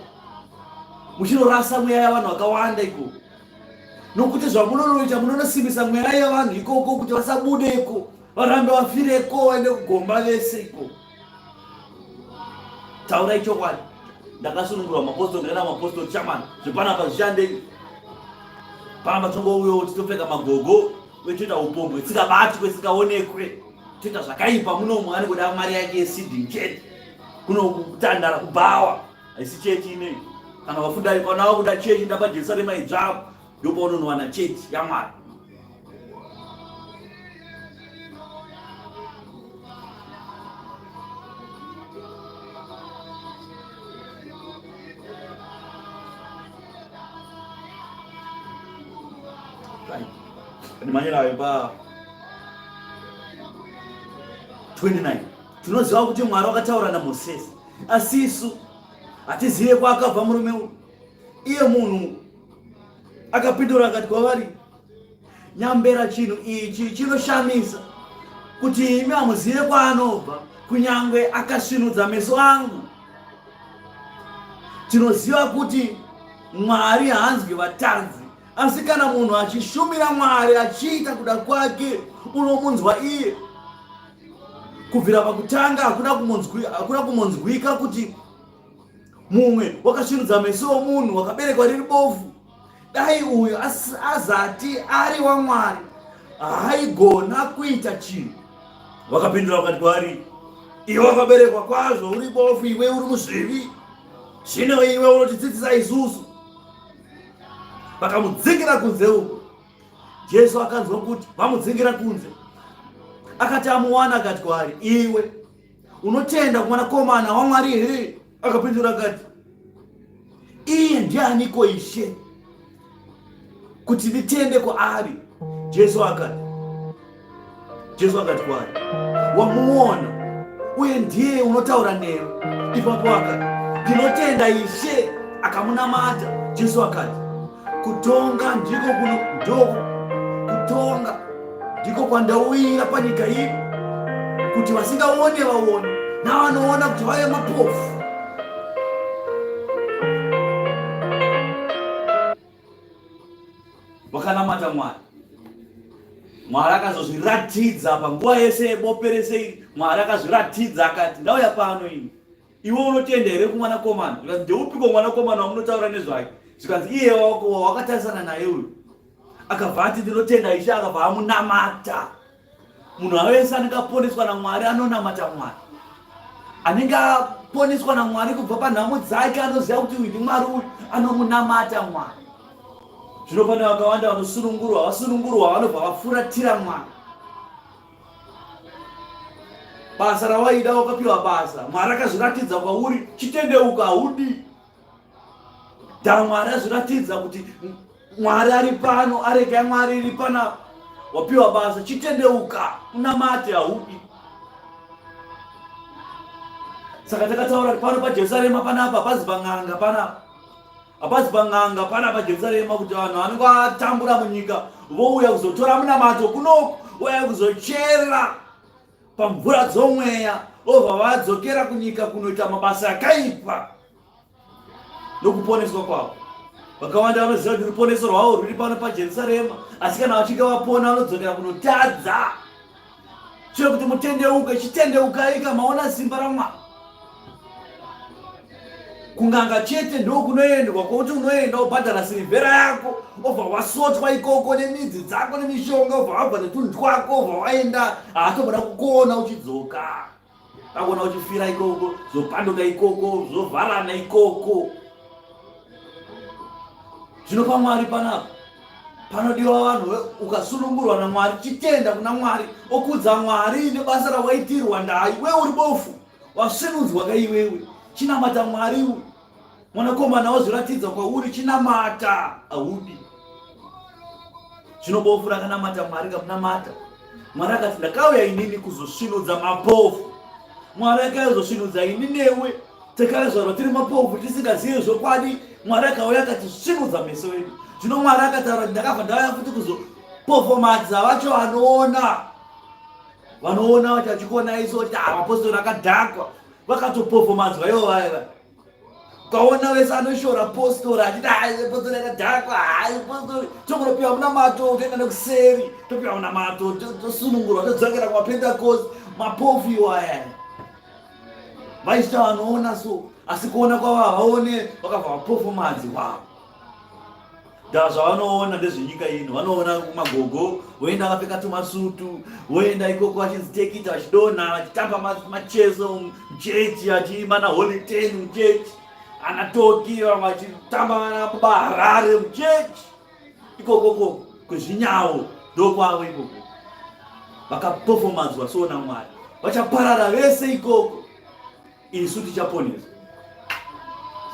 muchinorasa mweya yavanhu vakawanda ikoko nokuti zvamunonoita munonosimbisa mweya yevanhu ikoko kuti vasabudeko varambe vafireko vaende kugomba vese ikoko Taurai chokwadi. Ndakasunungurwa mapostori ndakaenda mapostori chairman. Zvepanapa zvishandei. Panapa tongouyawo titopfeka magogo toita upombwe tsingabatwe tsingaonekwe toita zvakaipa munomu ane kuda mari yake yeseeding chete kuno kutandara kubhawa haisi chechi inei kana vafunda kana vakuda chechi ndapa jerusarema idzvavo ndopaunonowana chechi yamwari ndimanyirayo pa 29 tinoziva kuti mwari wakataura namosesi asi isu hatizive kwaakabva murume uyu iye munhu Akapindura akati kwavari, Nyambera chinhu ichi chinoshamisa, kuti imi hamuzive kwaanobva, kunyange akasvinudza meso angu. Tinoziva kuti Mwari haanzwi vatadzi, asi kana munhu achishumira Mwari achiita kuda kwake, unomunzwa iye. Kubvira pakutanga hakuna kumunzwika kuti Mumwe wakasvinudza meso omunhu wakaberekwa riri bofu. Dai uyu azati ari waMwari, haaigona kuita chinhu. Vakapindura vakati kwaari, Iwe wakaberekwa kwazvo uri bofu, iwe uri muzvivi, zvino iwe unotidzidzisa isusu. Vakamudzingira kunze uko. Jesu akanzwa kuti vamudzingira kunze, akati amuwana akati kwaari, Iwe Unotenda kumwanakomana waMwari here? Akapindura akati, iye ndianiko Ishe kuti nditende kwaari? Jesu akati, Jesu akati kwaari, wamuona uye ndiye unotaura newe. Ipapo akati, ndinotenda Ishe, akamunamata. Jesu akati, kutonga ndiko kuno ndoko kutonga ndiko kwandauyira panyika ino kuti vasingaone vaone navanoona kuti vave mapofu vakanamata mwari mwari akazozviratidza panguva yese yebope rese iri mwari akazviratidza akati ndauya pano ini Iwe unotenda here kumwanakomana? Zvikanzi ndeupiko mwanakomana wamunotaura nezvake? Zvikanzi iye wawakatarisana naye uyu. Akabva ati ndinotenda Ishe, akabva amunamata. Munhu wese anenge aponeswa naMwari anonamata Mwari. Anenge aponeswa naMwari kubva panhamo dzake anoziva kuti uyu ndiMwari uyu anomunamata Mwari. Zvino pane vakawanda vanosunungurwa, vasunungurwa vanobva vafuratira Mwari. Basa rawaida wakapiwa basa, Mwari akazviratidza kwauri, chitendeuka haudi. Da Mwari azviratidza kuti Mwari ari pano, areka yaMwari iri panapa. Wapiwa basa, chitendeuka, unamate haudi. Saka takataura pano paJerusarema panapa, hapazi pan'anga panapa. Hapazi pan'anga panapa Jerusarema kuti vanhu vanenge vatambura munyika vouya kuzotora munamato kunoku, vouya kuzochera pamvura dzomweya, vobva vadzokera kunyika kunoita mabasa akaipa nokuponeswa kwavo. Vakawanda vanoziva kuti ruponeso rwavo rwuri pano paJerusarema, asi kana vachinge vapona vanodzokera kunotadza. Chero kuti mutendeuke, chitendeukai ka maona simba raMwari. Kunganga chete ndokunoendwa kwekuti unoenda wobhadhara sirivhera yako obva wasotwa ikoko nemidzi dzako nemishonga obva wabva netunhu twako obva waenda haatoboda kukuona uchidzoka akuona uchifira ikoko zvopanduka ikoko zvovharana ikoko zvino pamwari panapa panodiwa vanhu ukasunungurwa namwari chitenda kuna mwari okudza mwari nebasa rawaitirwa ndai we uri bofu wasvinudzwa ka iwewe chinamata mwari uyu mwanakomana wazviratidza kwauri chinamata haudi zvino bofu rakanamata mwari kamunamata mwari akati ndakauya inini kuzosvinudza mapofu mwari akauya kuzosvinudza ini newe takazvarwa tiri mapofu tisingazive zvokwadi mwari akauya akatisvinudza meso edu zvino mwari akataura kuti ndakabva ndauya futi kuzopofomadza vacho vanoona vanoona vacho vachikuona iso kuti ah, mapostori akadhakwa vakatopofomadzwa ivo vaya vaya ukaona vese anoshora postori achiti hai postori akadhakwa hai postori tokunopiwa munamato toenda nekuseri topiwa munamato tosunungurwa todzokera kumapentecost mapofu iwaya vaisita vanoona so asi kuona kwavo havaone vakabva vapofomadzi wavo Da zvavanoona ndezvenyika ino, vanoona kumagogo voenda vakapfeka tumasutu, voenda ikoko vachinzi tekita, vachidonha, vachitamba macheso muchechi, vachiimba naholy ten muchechi, ana toki vamwe vachitamba vana baba Harare muchechi ikokoko kwezvinyawo ndokwavo ikoko vakapofomadzwa so naMwari vachaparara vese ikoko isu tichaponeswa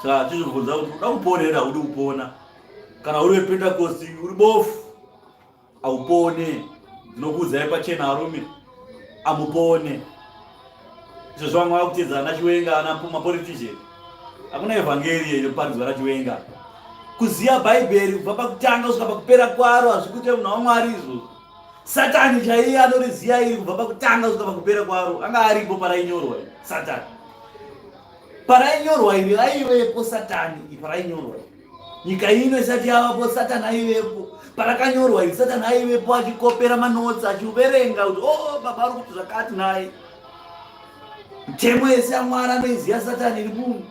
saka tichibvunza kuti uda kuponera haudi kupona kana uri wepentekosti uri bofu haupone ndinokuudzai pachena arume amupone izvo zvamwe vakutedza ana chiwenga ana mapolitician hakuna evhangeri inoparidzwa nachiwenga kuziva bhaibheri kubva pakutanga kusvika pakupera kwaro hazvikuite munhu wamwari izvozvo Satani chaiye anoriziya iri kubva pakutanga kusvika pakupera kwaro anga aripo parainyorwa Satani. Parainyorwa iri aivepo Satani parainyorwa. Nyika ino isati yavapo Satani aivepo. Parakanyorwa iri Satani aivepo achikopera manotsi achiverenga kuti oh baba ari kuti zvakati naye. Mutemo yese yaMwari anoiziya Satani iri munhu.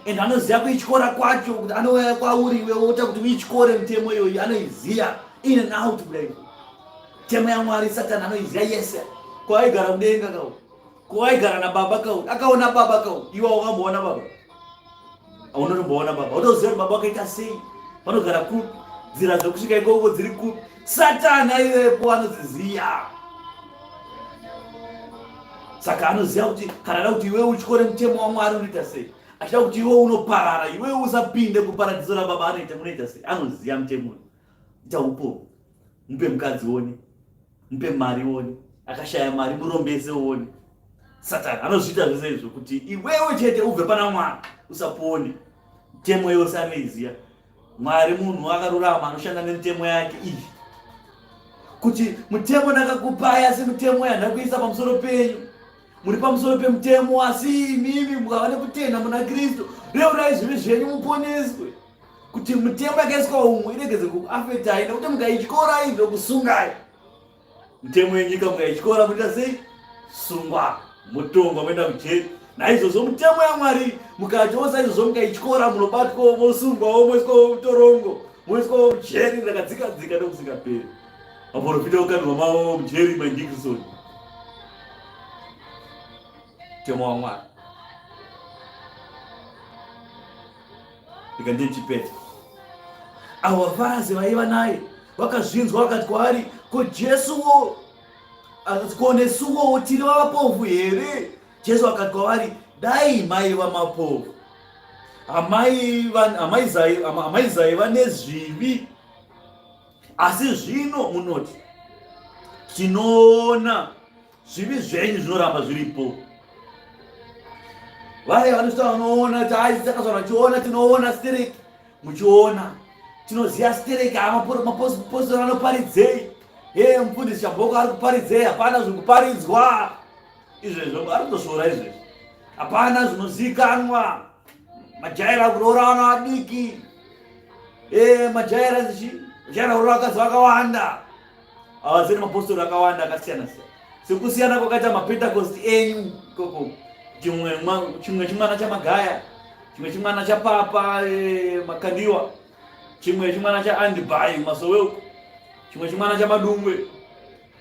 And anoziya kuityora kwacho kuti anouya kwauri iwe wota kuti uityore mutemo iyoyi anoiziya. In and out kudai temo yamwari satani anoiziva yese kwaigara kudenga kau kwaigara nababa kau akaona baba kau iwe wakamboona baba aunotomboona baba utoziva kuti baba wakaita sei vanogara kupi nzira dzekusvika ikoko dziri kupi satani aivepo anodziziva saka anoziva kuti kana ada kuti iwe utyore mutemo wamwari unoita sei achida kuti iwe unoparara iwe usapinde kuparadiso rababa anoita unoita sei anoziva mutemo ita upo mupe mukadzi one mupe mari one akashaya mari murombese one satani anozviita zvese izvo kuti iwewe chete ubve pana mwari usapone mitemo yose anoiziva mwari munhu akarurama anoshanda nemitemo yake iyi kuti mutemo ndakakupai asi mutemo yandakuisa pamusoro penyu muri pamusoro pemutemo asi imimi mukava nekutenda muna kristu reurai zvivi zvenyu muponeswe kuti mutemo yakaiswa umu iregedze kuafektai nekuti mukaityora ndokusungai mutemo yenyika mukaityora munoita sei sungwa motongwa moenda kujeri naizvozvo mutemo yamwari mukatyosa izvozvo mukaityora munobatwawo mosungwawo moiswawo mutorongo moiswawo mujeri rakadzika dzika nokusingaperi vaprofita vokanirwa mavo mujeri maindikisoni mutemo wamwari Rega ndichipedza. Avo vaFarasi vaiva naye vakazvinzwa vakati kwaari, ko Jesuwo Akati ko nesuwowo tiri vavapofu here? Jesu akati kwavari, dai maiva mapofu, hamaizaiva nezvivi, asi zvino munoti, tinoona. Zvivi zvenyu zvinoramba zviripo. Vaya vanosvika vanoona kuti ai takazvarwa tichiona, tinoona stereki, muchiona tinoziva stereki, mapostori anoparidzei, he mufundisi Chamboko ari kuparidzei, hapana zviri kuparidzwa izvezvo, ari kutosvora izvezvo, hapana zvinozivikanwa, majaira kuroora vana vadiki, e majaira zichi majaira kuroora vakadzi vakawanda. Havazeni mapostori akawanda akasiyana siyana sekusiyana kwakaita mapentecost enyu ikoko, chimwe chimwana chamagaya, chimwe chimwana chapapa e, makandiwa, chimwe chimwana chaandibai masowe uko, chimwe chimwana chamadungwe,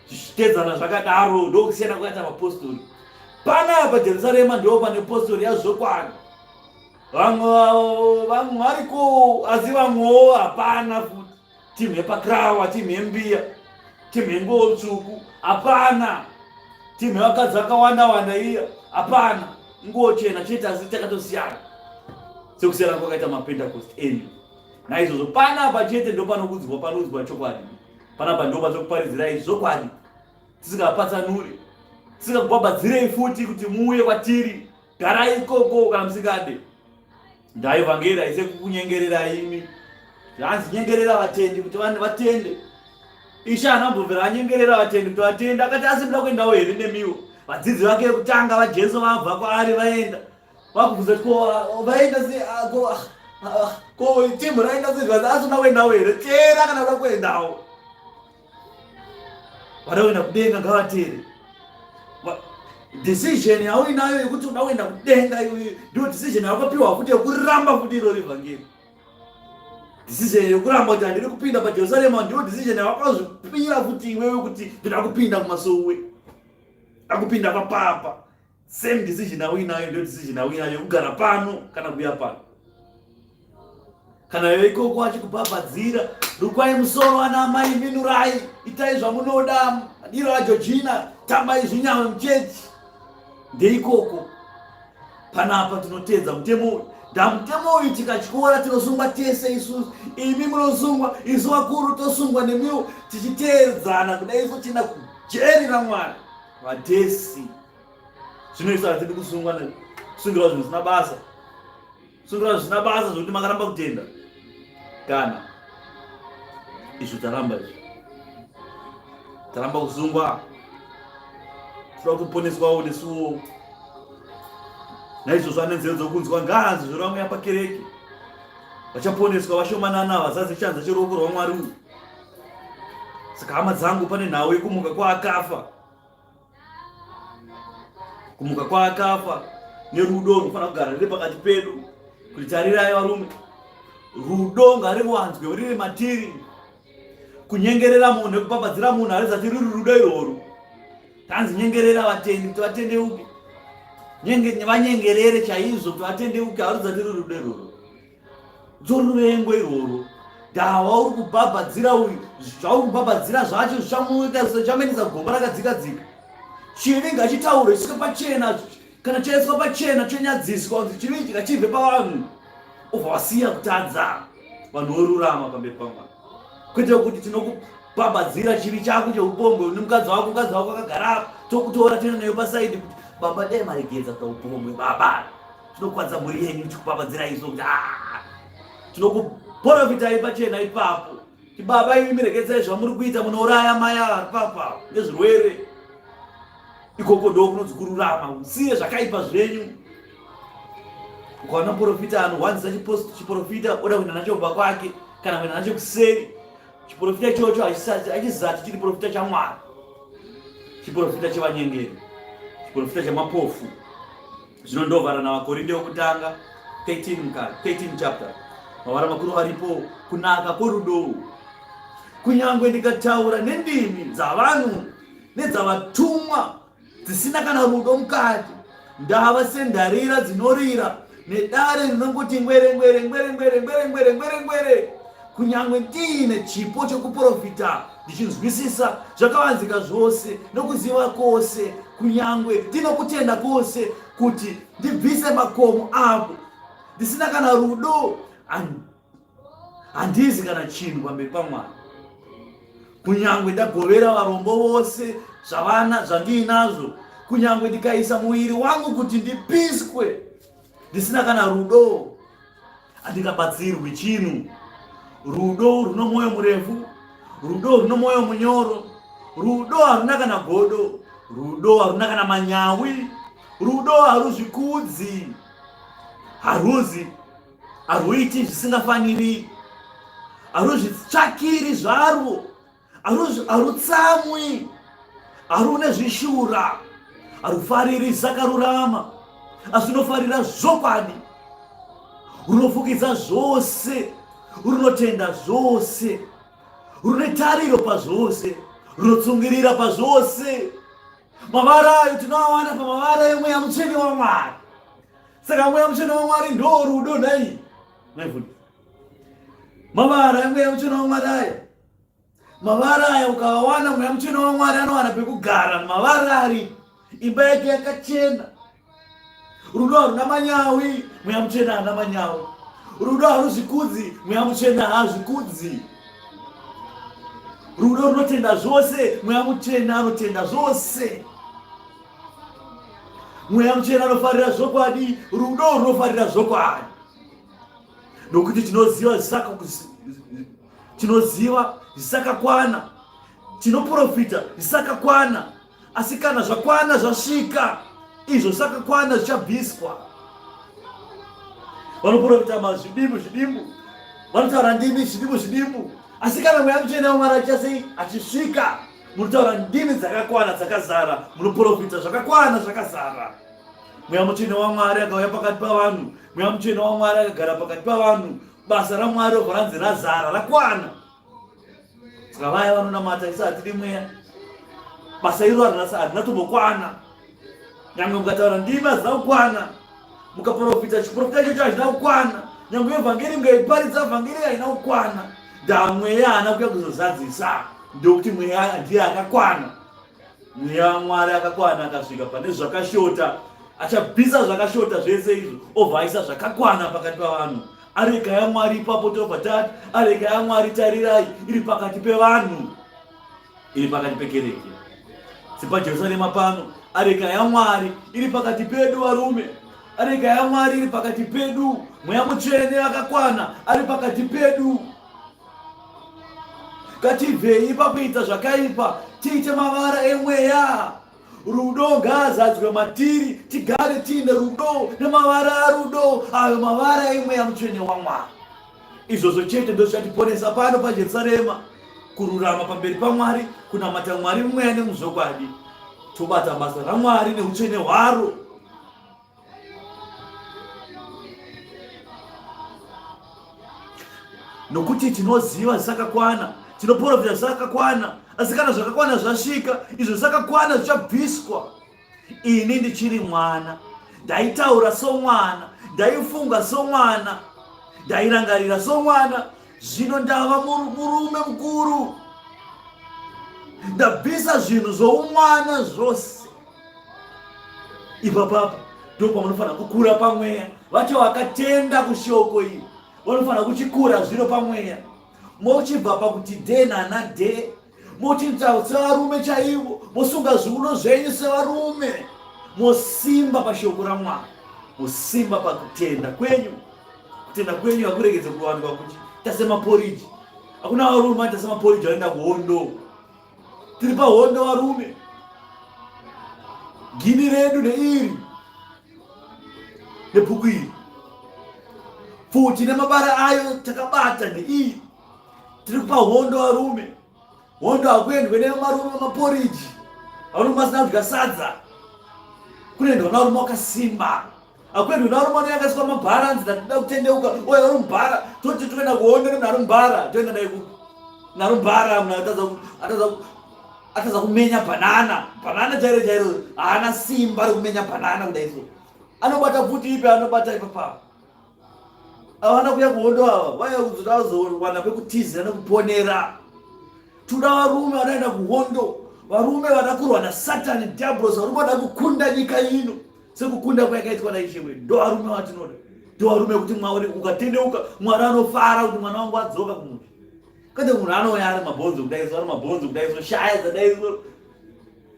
zvichitedzana zvakadaro. Ndokusiyana kwakaita mapostori panapa. Jerusarema ndo pane postori yazvokwadi, vamwe vamwe variko asi vamwewo hapana futi. Timu yepakrawa, timu yembiya, timu yenguo tsvuku hapana, timu yevakadzi vakawanda wanda iya hapana, nguo chena chete, asi takatosiyana sekusiyana kwakaita mapentecost enyu. Naizvozvo panapa chete ndo panokudzwa panoudzwa chokwadi, panapa ndo patokuparidzirai zvokwadi, tisingapatsanuri, tisingakubhabhadzirei futi kuti muuye kwatiri. Garai ikoko kana musingade. Ndaivhangeri haise kukunyengerera imi. Zvanzi nyengerera vatendi kuti vanhu vatende. Ishe anambobvira anyengerera vatendi kuti vatende, akati asi muda kuendawo here nemiwo? Vadzidzi vake vekutanga vaJesu vabva kwaari vaenda. Vakubvunza kuti ko vaenda se ko ko timu raenda se zvanzi asi uda kuendawo here? Teera kana uda kuendawo. Vada kuenda kudenga ngavateere. Decision yauinayo yekuti uda kuenda kudenga ndiyo decision yawakapiwa futi yekuramba futi irori vhangeri. Decision yekuramba kuti handiri kupinda pajerusarema ndiyo decision yawakazvipira futi iwewe kuti ndinoda kupinda kumasowe, akupinda kwapapa. Same decision auinayo ndiyo decision auinayo yekugara pano kana kuuya pano. Kana yo ikoko achikubhabhadzira, rukwai musoro ana amai, minurai, itai zvamunoda, madiro aJorgina, tambai zvinyama muchechi. Ndeikoko. Panapa tinotedza mutemo uyu. Ndamutemo uyu tikatyora tinosungwa tese isusu. Imi munosungwa, isu vakuru tosungwa nemiwo tichiteedzana kudai isu tienda kujeri raMwari. Vadhesi. Zvino isu hatidi kusungwa kusungirwa zvinhu zvisina basa. Kusungirwa zvisina basa zvekuti makaramba kutenda. Kana izvo taramba izvo. Taramba kusungwa. Toda kuponeswawo nesuwo. Naizvozvo ane nzeve dzokunzwa ngaanzwe zvoreva mweya pakereke. Vachaponeswa vashomanana vazadze chanza cheruoko rwaMwari uyu. Saka hama dzangu, pane nhau yekumuka kwaakafa. Kumuka kwaakafa nerudo runofanira kugara riri pakati pedu. Kuti tarirai varume, rudo ngariwanzwe riri matiri. Kunyengerera munhu nekubhabhadzira munhu harizati riri rudo irworwo. Tanzi nyengerera vatendi kuti vatendeuke, vanyengerere chaizvo kuti vatendeuke, harizati riri rudo irworwo. Dzoruvengo irworwo. Dahwa uri kubhabhadzira uyu, zvauri kubhabhadzira zvacho zvichamuita zvichamuendesa gomba rakadzika dzika. Chivi ngachitaurwe chiswe pachena, kana chaiswa pachena chonyadziswa kuti chivi ichi ngachibve pavanhu, obva wasiya kutadza, vanhu vorurama pamberi paMwari. Kwete kuti tinokubhabhadzira chivi chako cheupombwe nemukadzi wako, mukadzi wako akagara apa, tokutora toenda nayo pasaidi kuti baba dai maregedza kuita upombwe baba. Tinokwadza mhuri yenyu tichikubhabhadzirai izvo kuti ah, tinokuprofitai pachena ipapo kuti baba imi miregedzai zvamuri kuita, munouraya mai ava papa nezvirwere. Ikoko ndo kunonzi kururama, usiye zvakaipa zvenyu. Ukaona muprofita anohwanzisa chiprofita oda kuenda nacho kumba kwake kana kuenda nacho kuseri, chiprofita ichocho hachizati chiri profita chaMwari, chiprofita chevanyengeri, chiprofita chemapofu. Zvino ndovhara navaKorinde wokutanga 13 mukati 13 chapter, mavara makuru aripo, kunaka kworudo. Kunyangwe ndikataura nendimi dzavanhu nedzavatumwa, dzisina kana rudo mukati, ndava sendarira dzinorira nedare rinongoti ngwere ngwere ngwere ngwere ngwere ngwere ngwere ngwere. Kunyange ndiine chipo chokuprofita ndichinzwisisa zvakavanzika zvose nokuziva kwose, kunyange ndinokutenda kwose kuti ndibvise makomo apo, ndisina kana rudo, handizi kana chinhu pamberi paMwari. Kunyange ndagovera varombo vose zvavana zvandiinazvo, kunyange ndikaisa muviri wangu kuti ndipiswe, ndisina kana rudo, handingabatsirwi chinhu. Rudo runo mwoyo murefu, rudo runo mwoyo munyoro, rudo haruna kana godo, rudo haruna kana manyawi, rudo haruzvikudzi, haruzi haruiti zvisingafaniri, haruzvitsvakiri zvarwo, harutsamwi, harune zvishura, harufariri zvakarurama, asi runofarira zvokwadi, runofukidza zvose, runotenda zvose, rune tariro pazvose, runotsungirira pazvose. Mavara ayo tinoawana pamavara emweya mutsvene waMwari. Saka mweya mutsvene waMwari ndo rudo nhai maivhuni. Mavara emweya mutsvene waMwari aya, mavara aya ukawawana mweya mutsvene waMwari anowana pekugara mavara ari imba yake yakachena. Rudo haruna manyawi, mweya mutsvene haana manyawi. Rudo haruzvikudzi, mweya mutsvene haazvikudzi. Rudo runotenda zvose, mweya mutsvene anotenda zvose. Mweya mutsvene anofarira zvokwadi, rudo runofarira zvokwadi. Nokuti tinoziva zvisaka tinoziva zvisakakwana, tinoprofita zvisakakwana, asi kana zvakwana zvasvika, izvo zvisakakwana zvichabviswa. Vanoprofita mazvidimbu zvidimbu, vanotaura ndimi zvidimbu zvidimbu, asi kana mweya mutsvene waMwari achiita sei? Achisvika, munotaura ndimi dzakakwana dzakazara, munoprofita zvakakwana zvakazara. Mweya mutsvene waMwari akauya pakati pavanhu, mweya mutsvene waMwari akagara pakati pavanhu, basa raMwari robva ranzi razara, rakwana. Saka vaya vanonamata isu hatidi mweya, basa iro harina tombokwana. Nyangwe mukataura ndimi hazina kukwana, mukaprofita chiprofita ichocho hazvina kukwana, nyangwe evhangeri mukaiparidza vhangeri haina kukwana. Ndamweya haana kuya kuzozadzisa, ndokuti mweya ndiye akakwana. Mweya waMwari akakwana akasvika pane zvakashota, achabvisa zvakashota zvese izvo, obva aisa zvakakwana pakati pavanhu. Areka yaMwari ipapo tobva tati areka yaMwari tarirai iri pakati pevanhu, iri pakati pekereke. SepaJerusarema pano, areka yaMwari iri pakati pedu varume. Areka yaMwari iri pakati pedu. Mweya Mutsvene akakwana ari pakati pedu. Ngatibvei pakuita zvakaipa tiite mavara emweya. Rudo ngaazadzwe matiri, tigare tiine rudo nemavara arudo, ayo mavara emweya mutsvene waMwari. Izvozvo chete ndozvichatiponesa pano paJerusarema, kururama pamberi paMwari, kunamata Mwari mumweya nemuzvokwadi, tobata basa raMwari neutsvene hwaro. Nokuti tinoziva zvisakakwana, tinoporofita zvisakakwana, asi kana zvakakwana zvasvika, izvo zvisakakwana zvichabviswa. Ini ndichiri mwana, ndaitaura somwana, ndaifunga somwana, ndairangarira somwana, zvino ndava murume mukuru, ndabvisa zvinhu zvoumwana zvose. Ipapapa ndopamunofanira kukura pamweya. Vacho vakatenda kushoko iri vanofanira kuchikura zvino pamweya, mochibva pakuti de nana de, mochiita sevarume chaivo, mosunga zviuno zvenyu sevarume, mosimba pashoko raMwari, mosimba pakutenda kwenyu. Kutenda kwenyu hakuregedze kuwanikwa kuti tasemaporiji. Hakuna varume anoita semaporiji vanoenda kuhondo. Tiri pahondo varume, gini redu neiri nebhuku iri, pfuti nemabara ayo takabata neiri. Tiri pahondo varume. Hondo hakuendwe nemarume maporiji, varume vasina kudya sadza. Kunoendwa nevarume vakasimba, hakuendwe nevarume vanenge vakaiswa mabharanzi. Tatida kutendeuka oya vari mubhara, toti toenda kuhondo nemunhu ari mubhara, toenda naye kupi? Munhu ari mubhara, munhu atadza kumenya bhanana, bhanana chairo chairo, haana simba rekumenya bhanana kudai so. Anobata pfuti ipi? Anobata ipapapa. Havana kuya kuhondo ava, vaiya kuzoda vazowana pekutizira nekuponera. Toda varume vanoenda kuhondo, varume vada kurwa nasatani dhiabhorosi, varume vada kukunda nyika ino sekukunda kwayakaitwa naishe wedu. Ndo varume vatinoda, ndo varume vekuti Mwari ukatendeuka, Mwari anofara kuti mwana wangu adzoka kumusha. Kwete munhu anouya ari mabhonzo kudai so, ari mabhonzo kudai so, shaya dzadai so,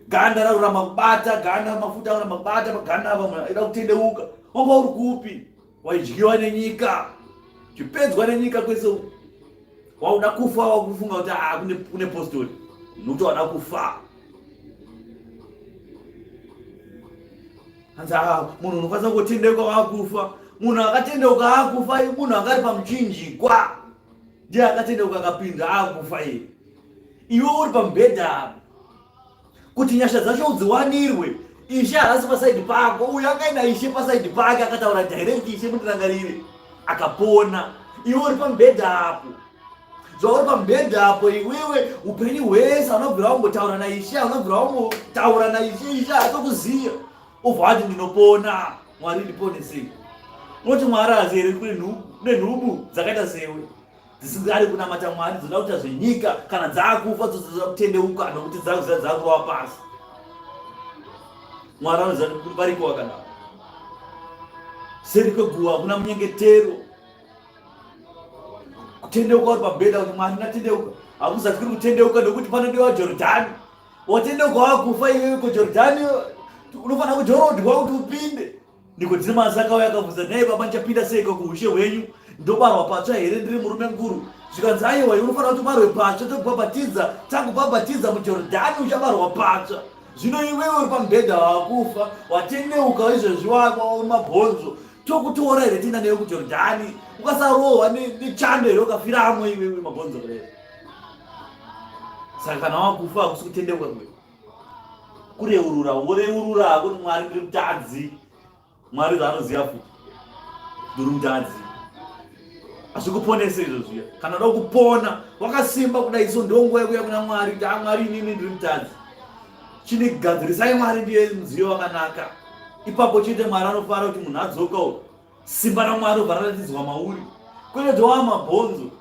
ganda rakuramba kubata ganda, mafuta akuramba kubata paganda apa, munhu aida kutendeuka. Wanga uri kupi? Waidyiwa nenyika, chipedzwa nenyika kwese uku. Wauda kufa wakufunga kuti ah, kune, kune postori nokuti wada kufa. Hanzi ah, munhu unokwanisa kutendeuka wakufa. Munhu akatendeuka akufa munhu anga ari pamuchinjikwa ndiye akatendeuka akapinda akufa iye. Iwe uri pamubhedha apa kuti nyasha dzacho udziwanirwe. Ishe haasi pasaidi pako. Uyu akaenda ishe pasaidi pake akataura direct, ishe mundirangarire, akapona. Iwe uri pamubhedha apo, zvauri pamubhedha apo iwewe upenyu hwese haunobvira wambotaura naishe, haunobvira wambotaura naishe. Ishe haatokuziva, obva wati ndinopona, Mwari ndiponesei. Unoti Mwari hazi here kune nhubu dzakaita sewe dzisingari kunamata Mwari, dzoda kuita zvenyika, kana dzakufa dzozoda kutendeuka nokuti dzakuziva dzakurova pasi. Mwari anoziva kuti variko vakadaro. Seri kweguva hakuna munyengetero. Kutendeuka uri pabhedha kuti Mwari ndatendeuka, hakuzati kuri kutendeuka nokuti panodiwa Jorodhani. Watendeuka wakufa iwewe kuJorodhani, unofanira kujorodhwa kuti upinde. Nikodhimasi akauya akabvunza, nhai baba, ndichapinda seiko kuushe hwenyu? Ndobarwa patsva here ndiri murume mukuru? Zvikanzi, aiwa, iwe unofanira kuti ubarwe patsva, tokubhabhatidza, takubhabhatidza muJorodhani, uchabarwa patsva. Zvino iwewe uri pamubhedha wakufa, watendeuka izvezvi uri mabhonzo, tokutora here tienda newe kuJorodhani? Ukasarohwa nechando here ukafiramo iwewe mabhonzo kudai? Saka kana wakufa hakusi kutendeuka kwe kureurura, woreurura hako kuti Mwari ndiri mutadzi. Mwari zvaanoziva futi ndiri mutadzi, hazvikuponese izvo zviya. Kana uda kupona wakasimba kudai so ndiwo nguva yekuya kuna Mwari kuti Mwari inini ndiri mutadzi, chindigadzirisai Mwari, ndiye mudziyo wakanaka. Ipapo chete Mwari anofara kuti munhu adzoka uyu, simba raMwari robva raratidzwa mauri, kwete kuti wava mabhonzo.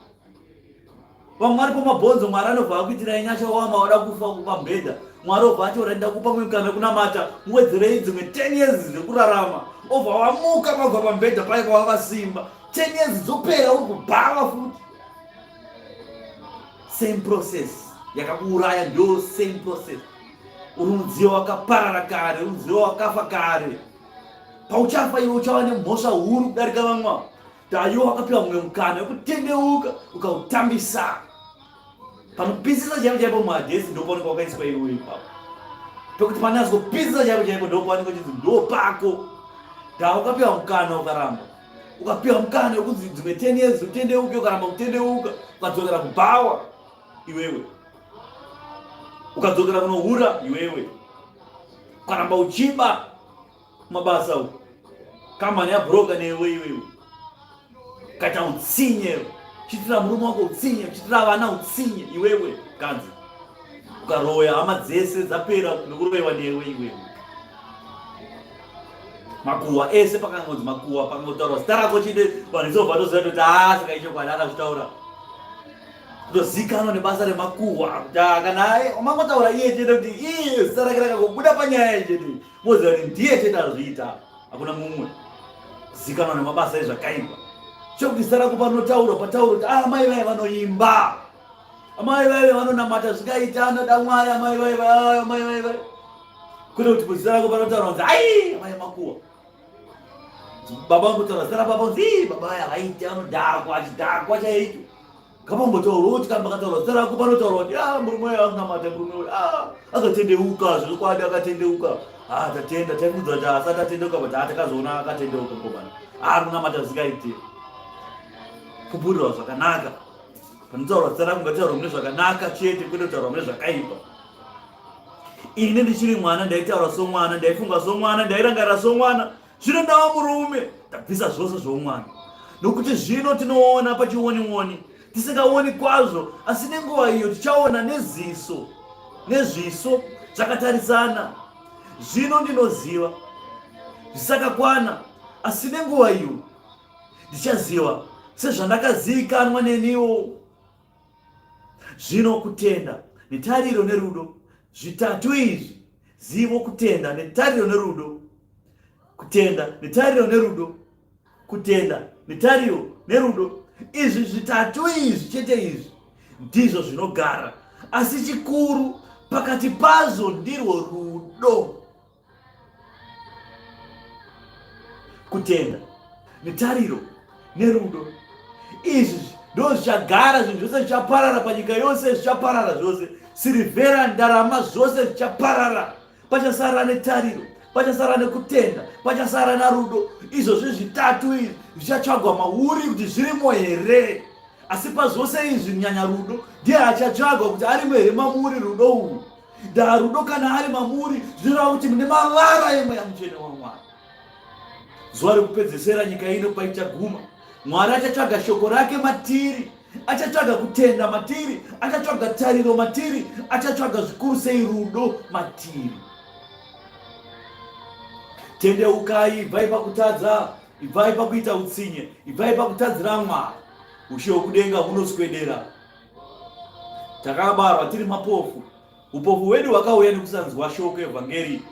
Vamwe vari pamabhonzo, Mwari anobva akuitirai nyasha, wama wada kufa pamubhedha, Mwari obva ati ora ndakupa mukana wekunamata, muwedzerei dzimwe 10 years dzekurarama, obva wamuka pabva pamubhedha paye pawakasimba, 10 years dzopera uri kubhava futi. Same process yakakuuraya ndo same process. Uri mudziyo wakaparara kare, uri mudziyo wakafa kare. Pauchafa iwe uchava nemhosva huru kudarika vamwe. Dayo wakapiwa mumwe mukana wekutendeuka ukautambisa. Panopisisa chaipo chaipo muhadhesi ndopaoneka wakaiswa iwe ipapo. Pekuti panyatsopisa chaipo chaipo ndopaoneka uchinzi ndopako. Da wakapiwa mukana ukaramba. Ukapiwa mukana wekunzi dzimwe 10 years utendeuke ukaramba kutendeuka ukadzokera kubhawa iwewe. Ukadzokera kunohura iwewe. Ukaramba uchiba mabasa uku kambani yabroka newe iwewe ukaita utsinye uchitira murume wako utsinye uchitira vana utsinye iwewe kanzi ukaroya hama dzese dzapera nekuroyewa newe iwewe makuhwa ese pakangonzi makuhwa pakangotaurwa zita rako chete vanhu isobva toziva toti haa saka ichokwadi akazvitaura kutozikanwa nebasa remakuhwa kuti kana mangotaura iye chete kuti iye zita rake rakangobuda panyaya chete moziva kuti ndiye chete azviita, hakuna mumwe. Zikanwa nemabasa ezvakaipa. Chokuti zita rako panotaurwa pataurwa kuti ah, amai vaye vanoimba, amai vaye vanonamata zvikaita, anoda Mwari, amai vaye vaye, amai vaye vaye. Kwete kuti zita rako panotaurwa kunzi ai amai makuwa baba vangotaura zita rababa kunzi baba vaya vaiti anodhakwa achidhakwa chaicho Ngapambotaurwa kuti kana pakataurwa zita rako panotaurwa kuti ah murume uyu akunamata murume uyu ah akatendeuka zvokwadi akatendeuka ah tatenda taimudza kuti asati atendeuka but ah takazoona akatendeuka mukomana ah ari kunamata zvisingaite kuburirwa zvakanaka panotaurwa zita rako ngataurwa mune zvakanaka chete kwete kutaurwa mune zvakaipa ini ndichiri mwana ndaitaura somwana ndaifunga somwana ndairangarira somwana Zvino ndava murume, ndabvisa zvose zvoumwana. Nokuti zvino tinoona pachionioni, tisingaoni kwazvo, asi nenguva iyo tichaona neziso nezviso zvakatarisana. Zvino ndinoziva zvisakakwana, asi nenguva iyo ndichaziva. sezvandakazivikanwa neniwo. Zvino kutenda netariro nerudo, zvitatu izvi, zivo, kutenda netariro nerudo, kutenda netariro nerudo, kutenda netariro nerudo, izvi zvitatu izvi chete izvi ndizvo zvinogara, asi chikuru pakati pazvo ndirwo rudo. Kutenda netariro nerudo izvi ndo zvichagara. Zvinhu zvose zvichaparara panyika yose, zvichaparara zvose, sirivhera, ndarama, zvose zvichaparara. Pachasara netariro, pachasara nekutenda, pachasara narudo. Izvozvi zvitatu izvi zvichatsvagwa mauri kuti zvirimo here. Asi pazvose izvi nyanya rudo ndiye achatsvagwa kuti arimo here mamuri rudo uyu. Ndarudo kana ari mamuri zvinoreva kuti mune mavara emweya mutsvene waMwari. Zuva rekupedzesera nyika ino paichaguma, Mwari achatsvaga shoko rake matiri, achatsvaga kutenda matiri, achatsvaga tariro matiri, achatsvaga zvikuru sei rudo matiri. Tendeukai, ibvai pakutadza, ibvai pakuita utsinye, ibvai pakutadzira Mwari. Ushe hwokudenga hunoswedera. Takabarwa tiri mapofu. Upofu hwedu hwakauya nekusanzwa shoko evhangeri.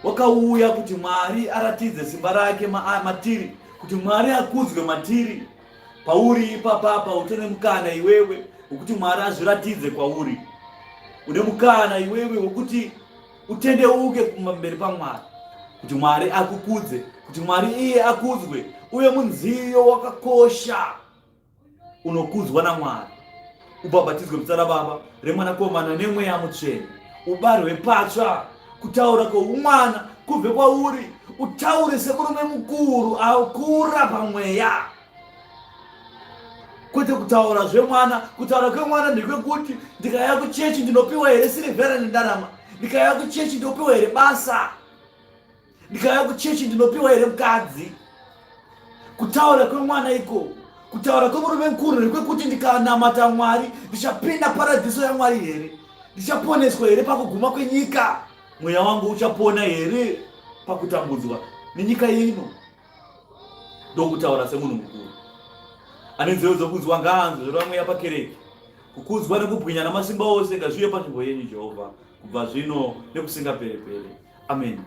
Wakauya kuti Mwari aratidze simba rake matiri, kuti Mwari akudzwe matiri. Pauri ipapapa utone mukana iwewe wekuti Mwari azviratidze kwauri. Une mukana iwewe wekuti utendeuke pamberi paMwari, kuti Mwari akukudze, kuti Mwari iye akudzwe, uye munziyo wakakosha unokudzwa naMwari, ubhabhatidzwe muzita raBaba, reMwanakomana neMweya Mutsvene, ubarwe patsva, kutaura kwoumwana kubve kwauri, utaure semurume mukuru akura pamweya, kwete kutaura zvemwana. Kutaura kwemwana ndekwekuti ndikauya kuchechi ndinopiwa here sirivhera nendarama? Ndikauya kuchechi ndinopiwa here basa? Ndikauya kuchechi ndinopiwa here mukadzi? Kutaura kwemwana iko, kutaura kwemurume mukuru ndekwekuti ndikanamata Mwari ndichapinda paradhiso yaMwari here? Ndichaponeswa here pakuguma kwenyika? Mweya wangu uchapona here pakutambudzwa nenyika ino? Ndokutaura semunhu mukuru. Ane nzeve dzokunzwa ngaanzwe zvoreva Mweya pakereke. Kukudzwa nekubwinya namasimba ose ngazvive panzvimbo yenyu, Jehovha, kubva zvino nekusingaperepere. Amen.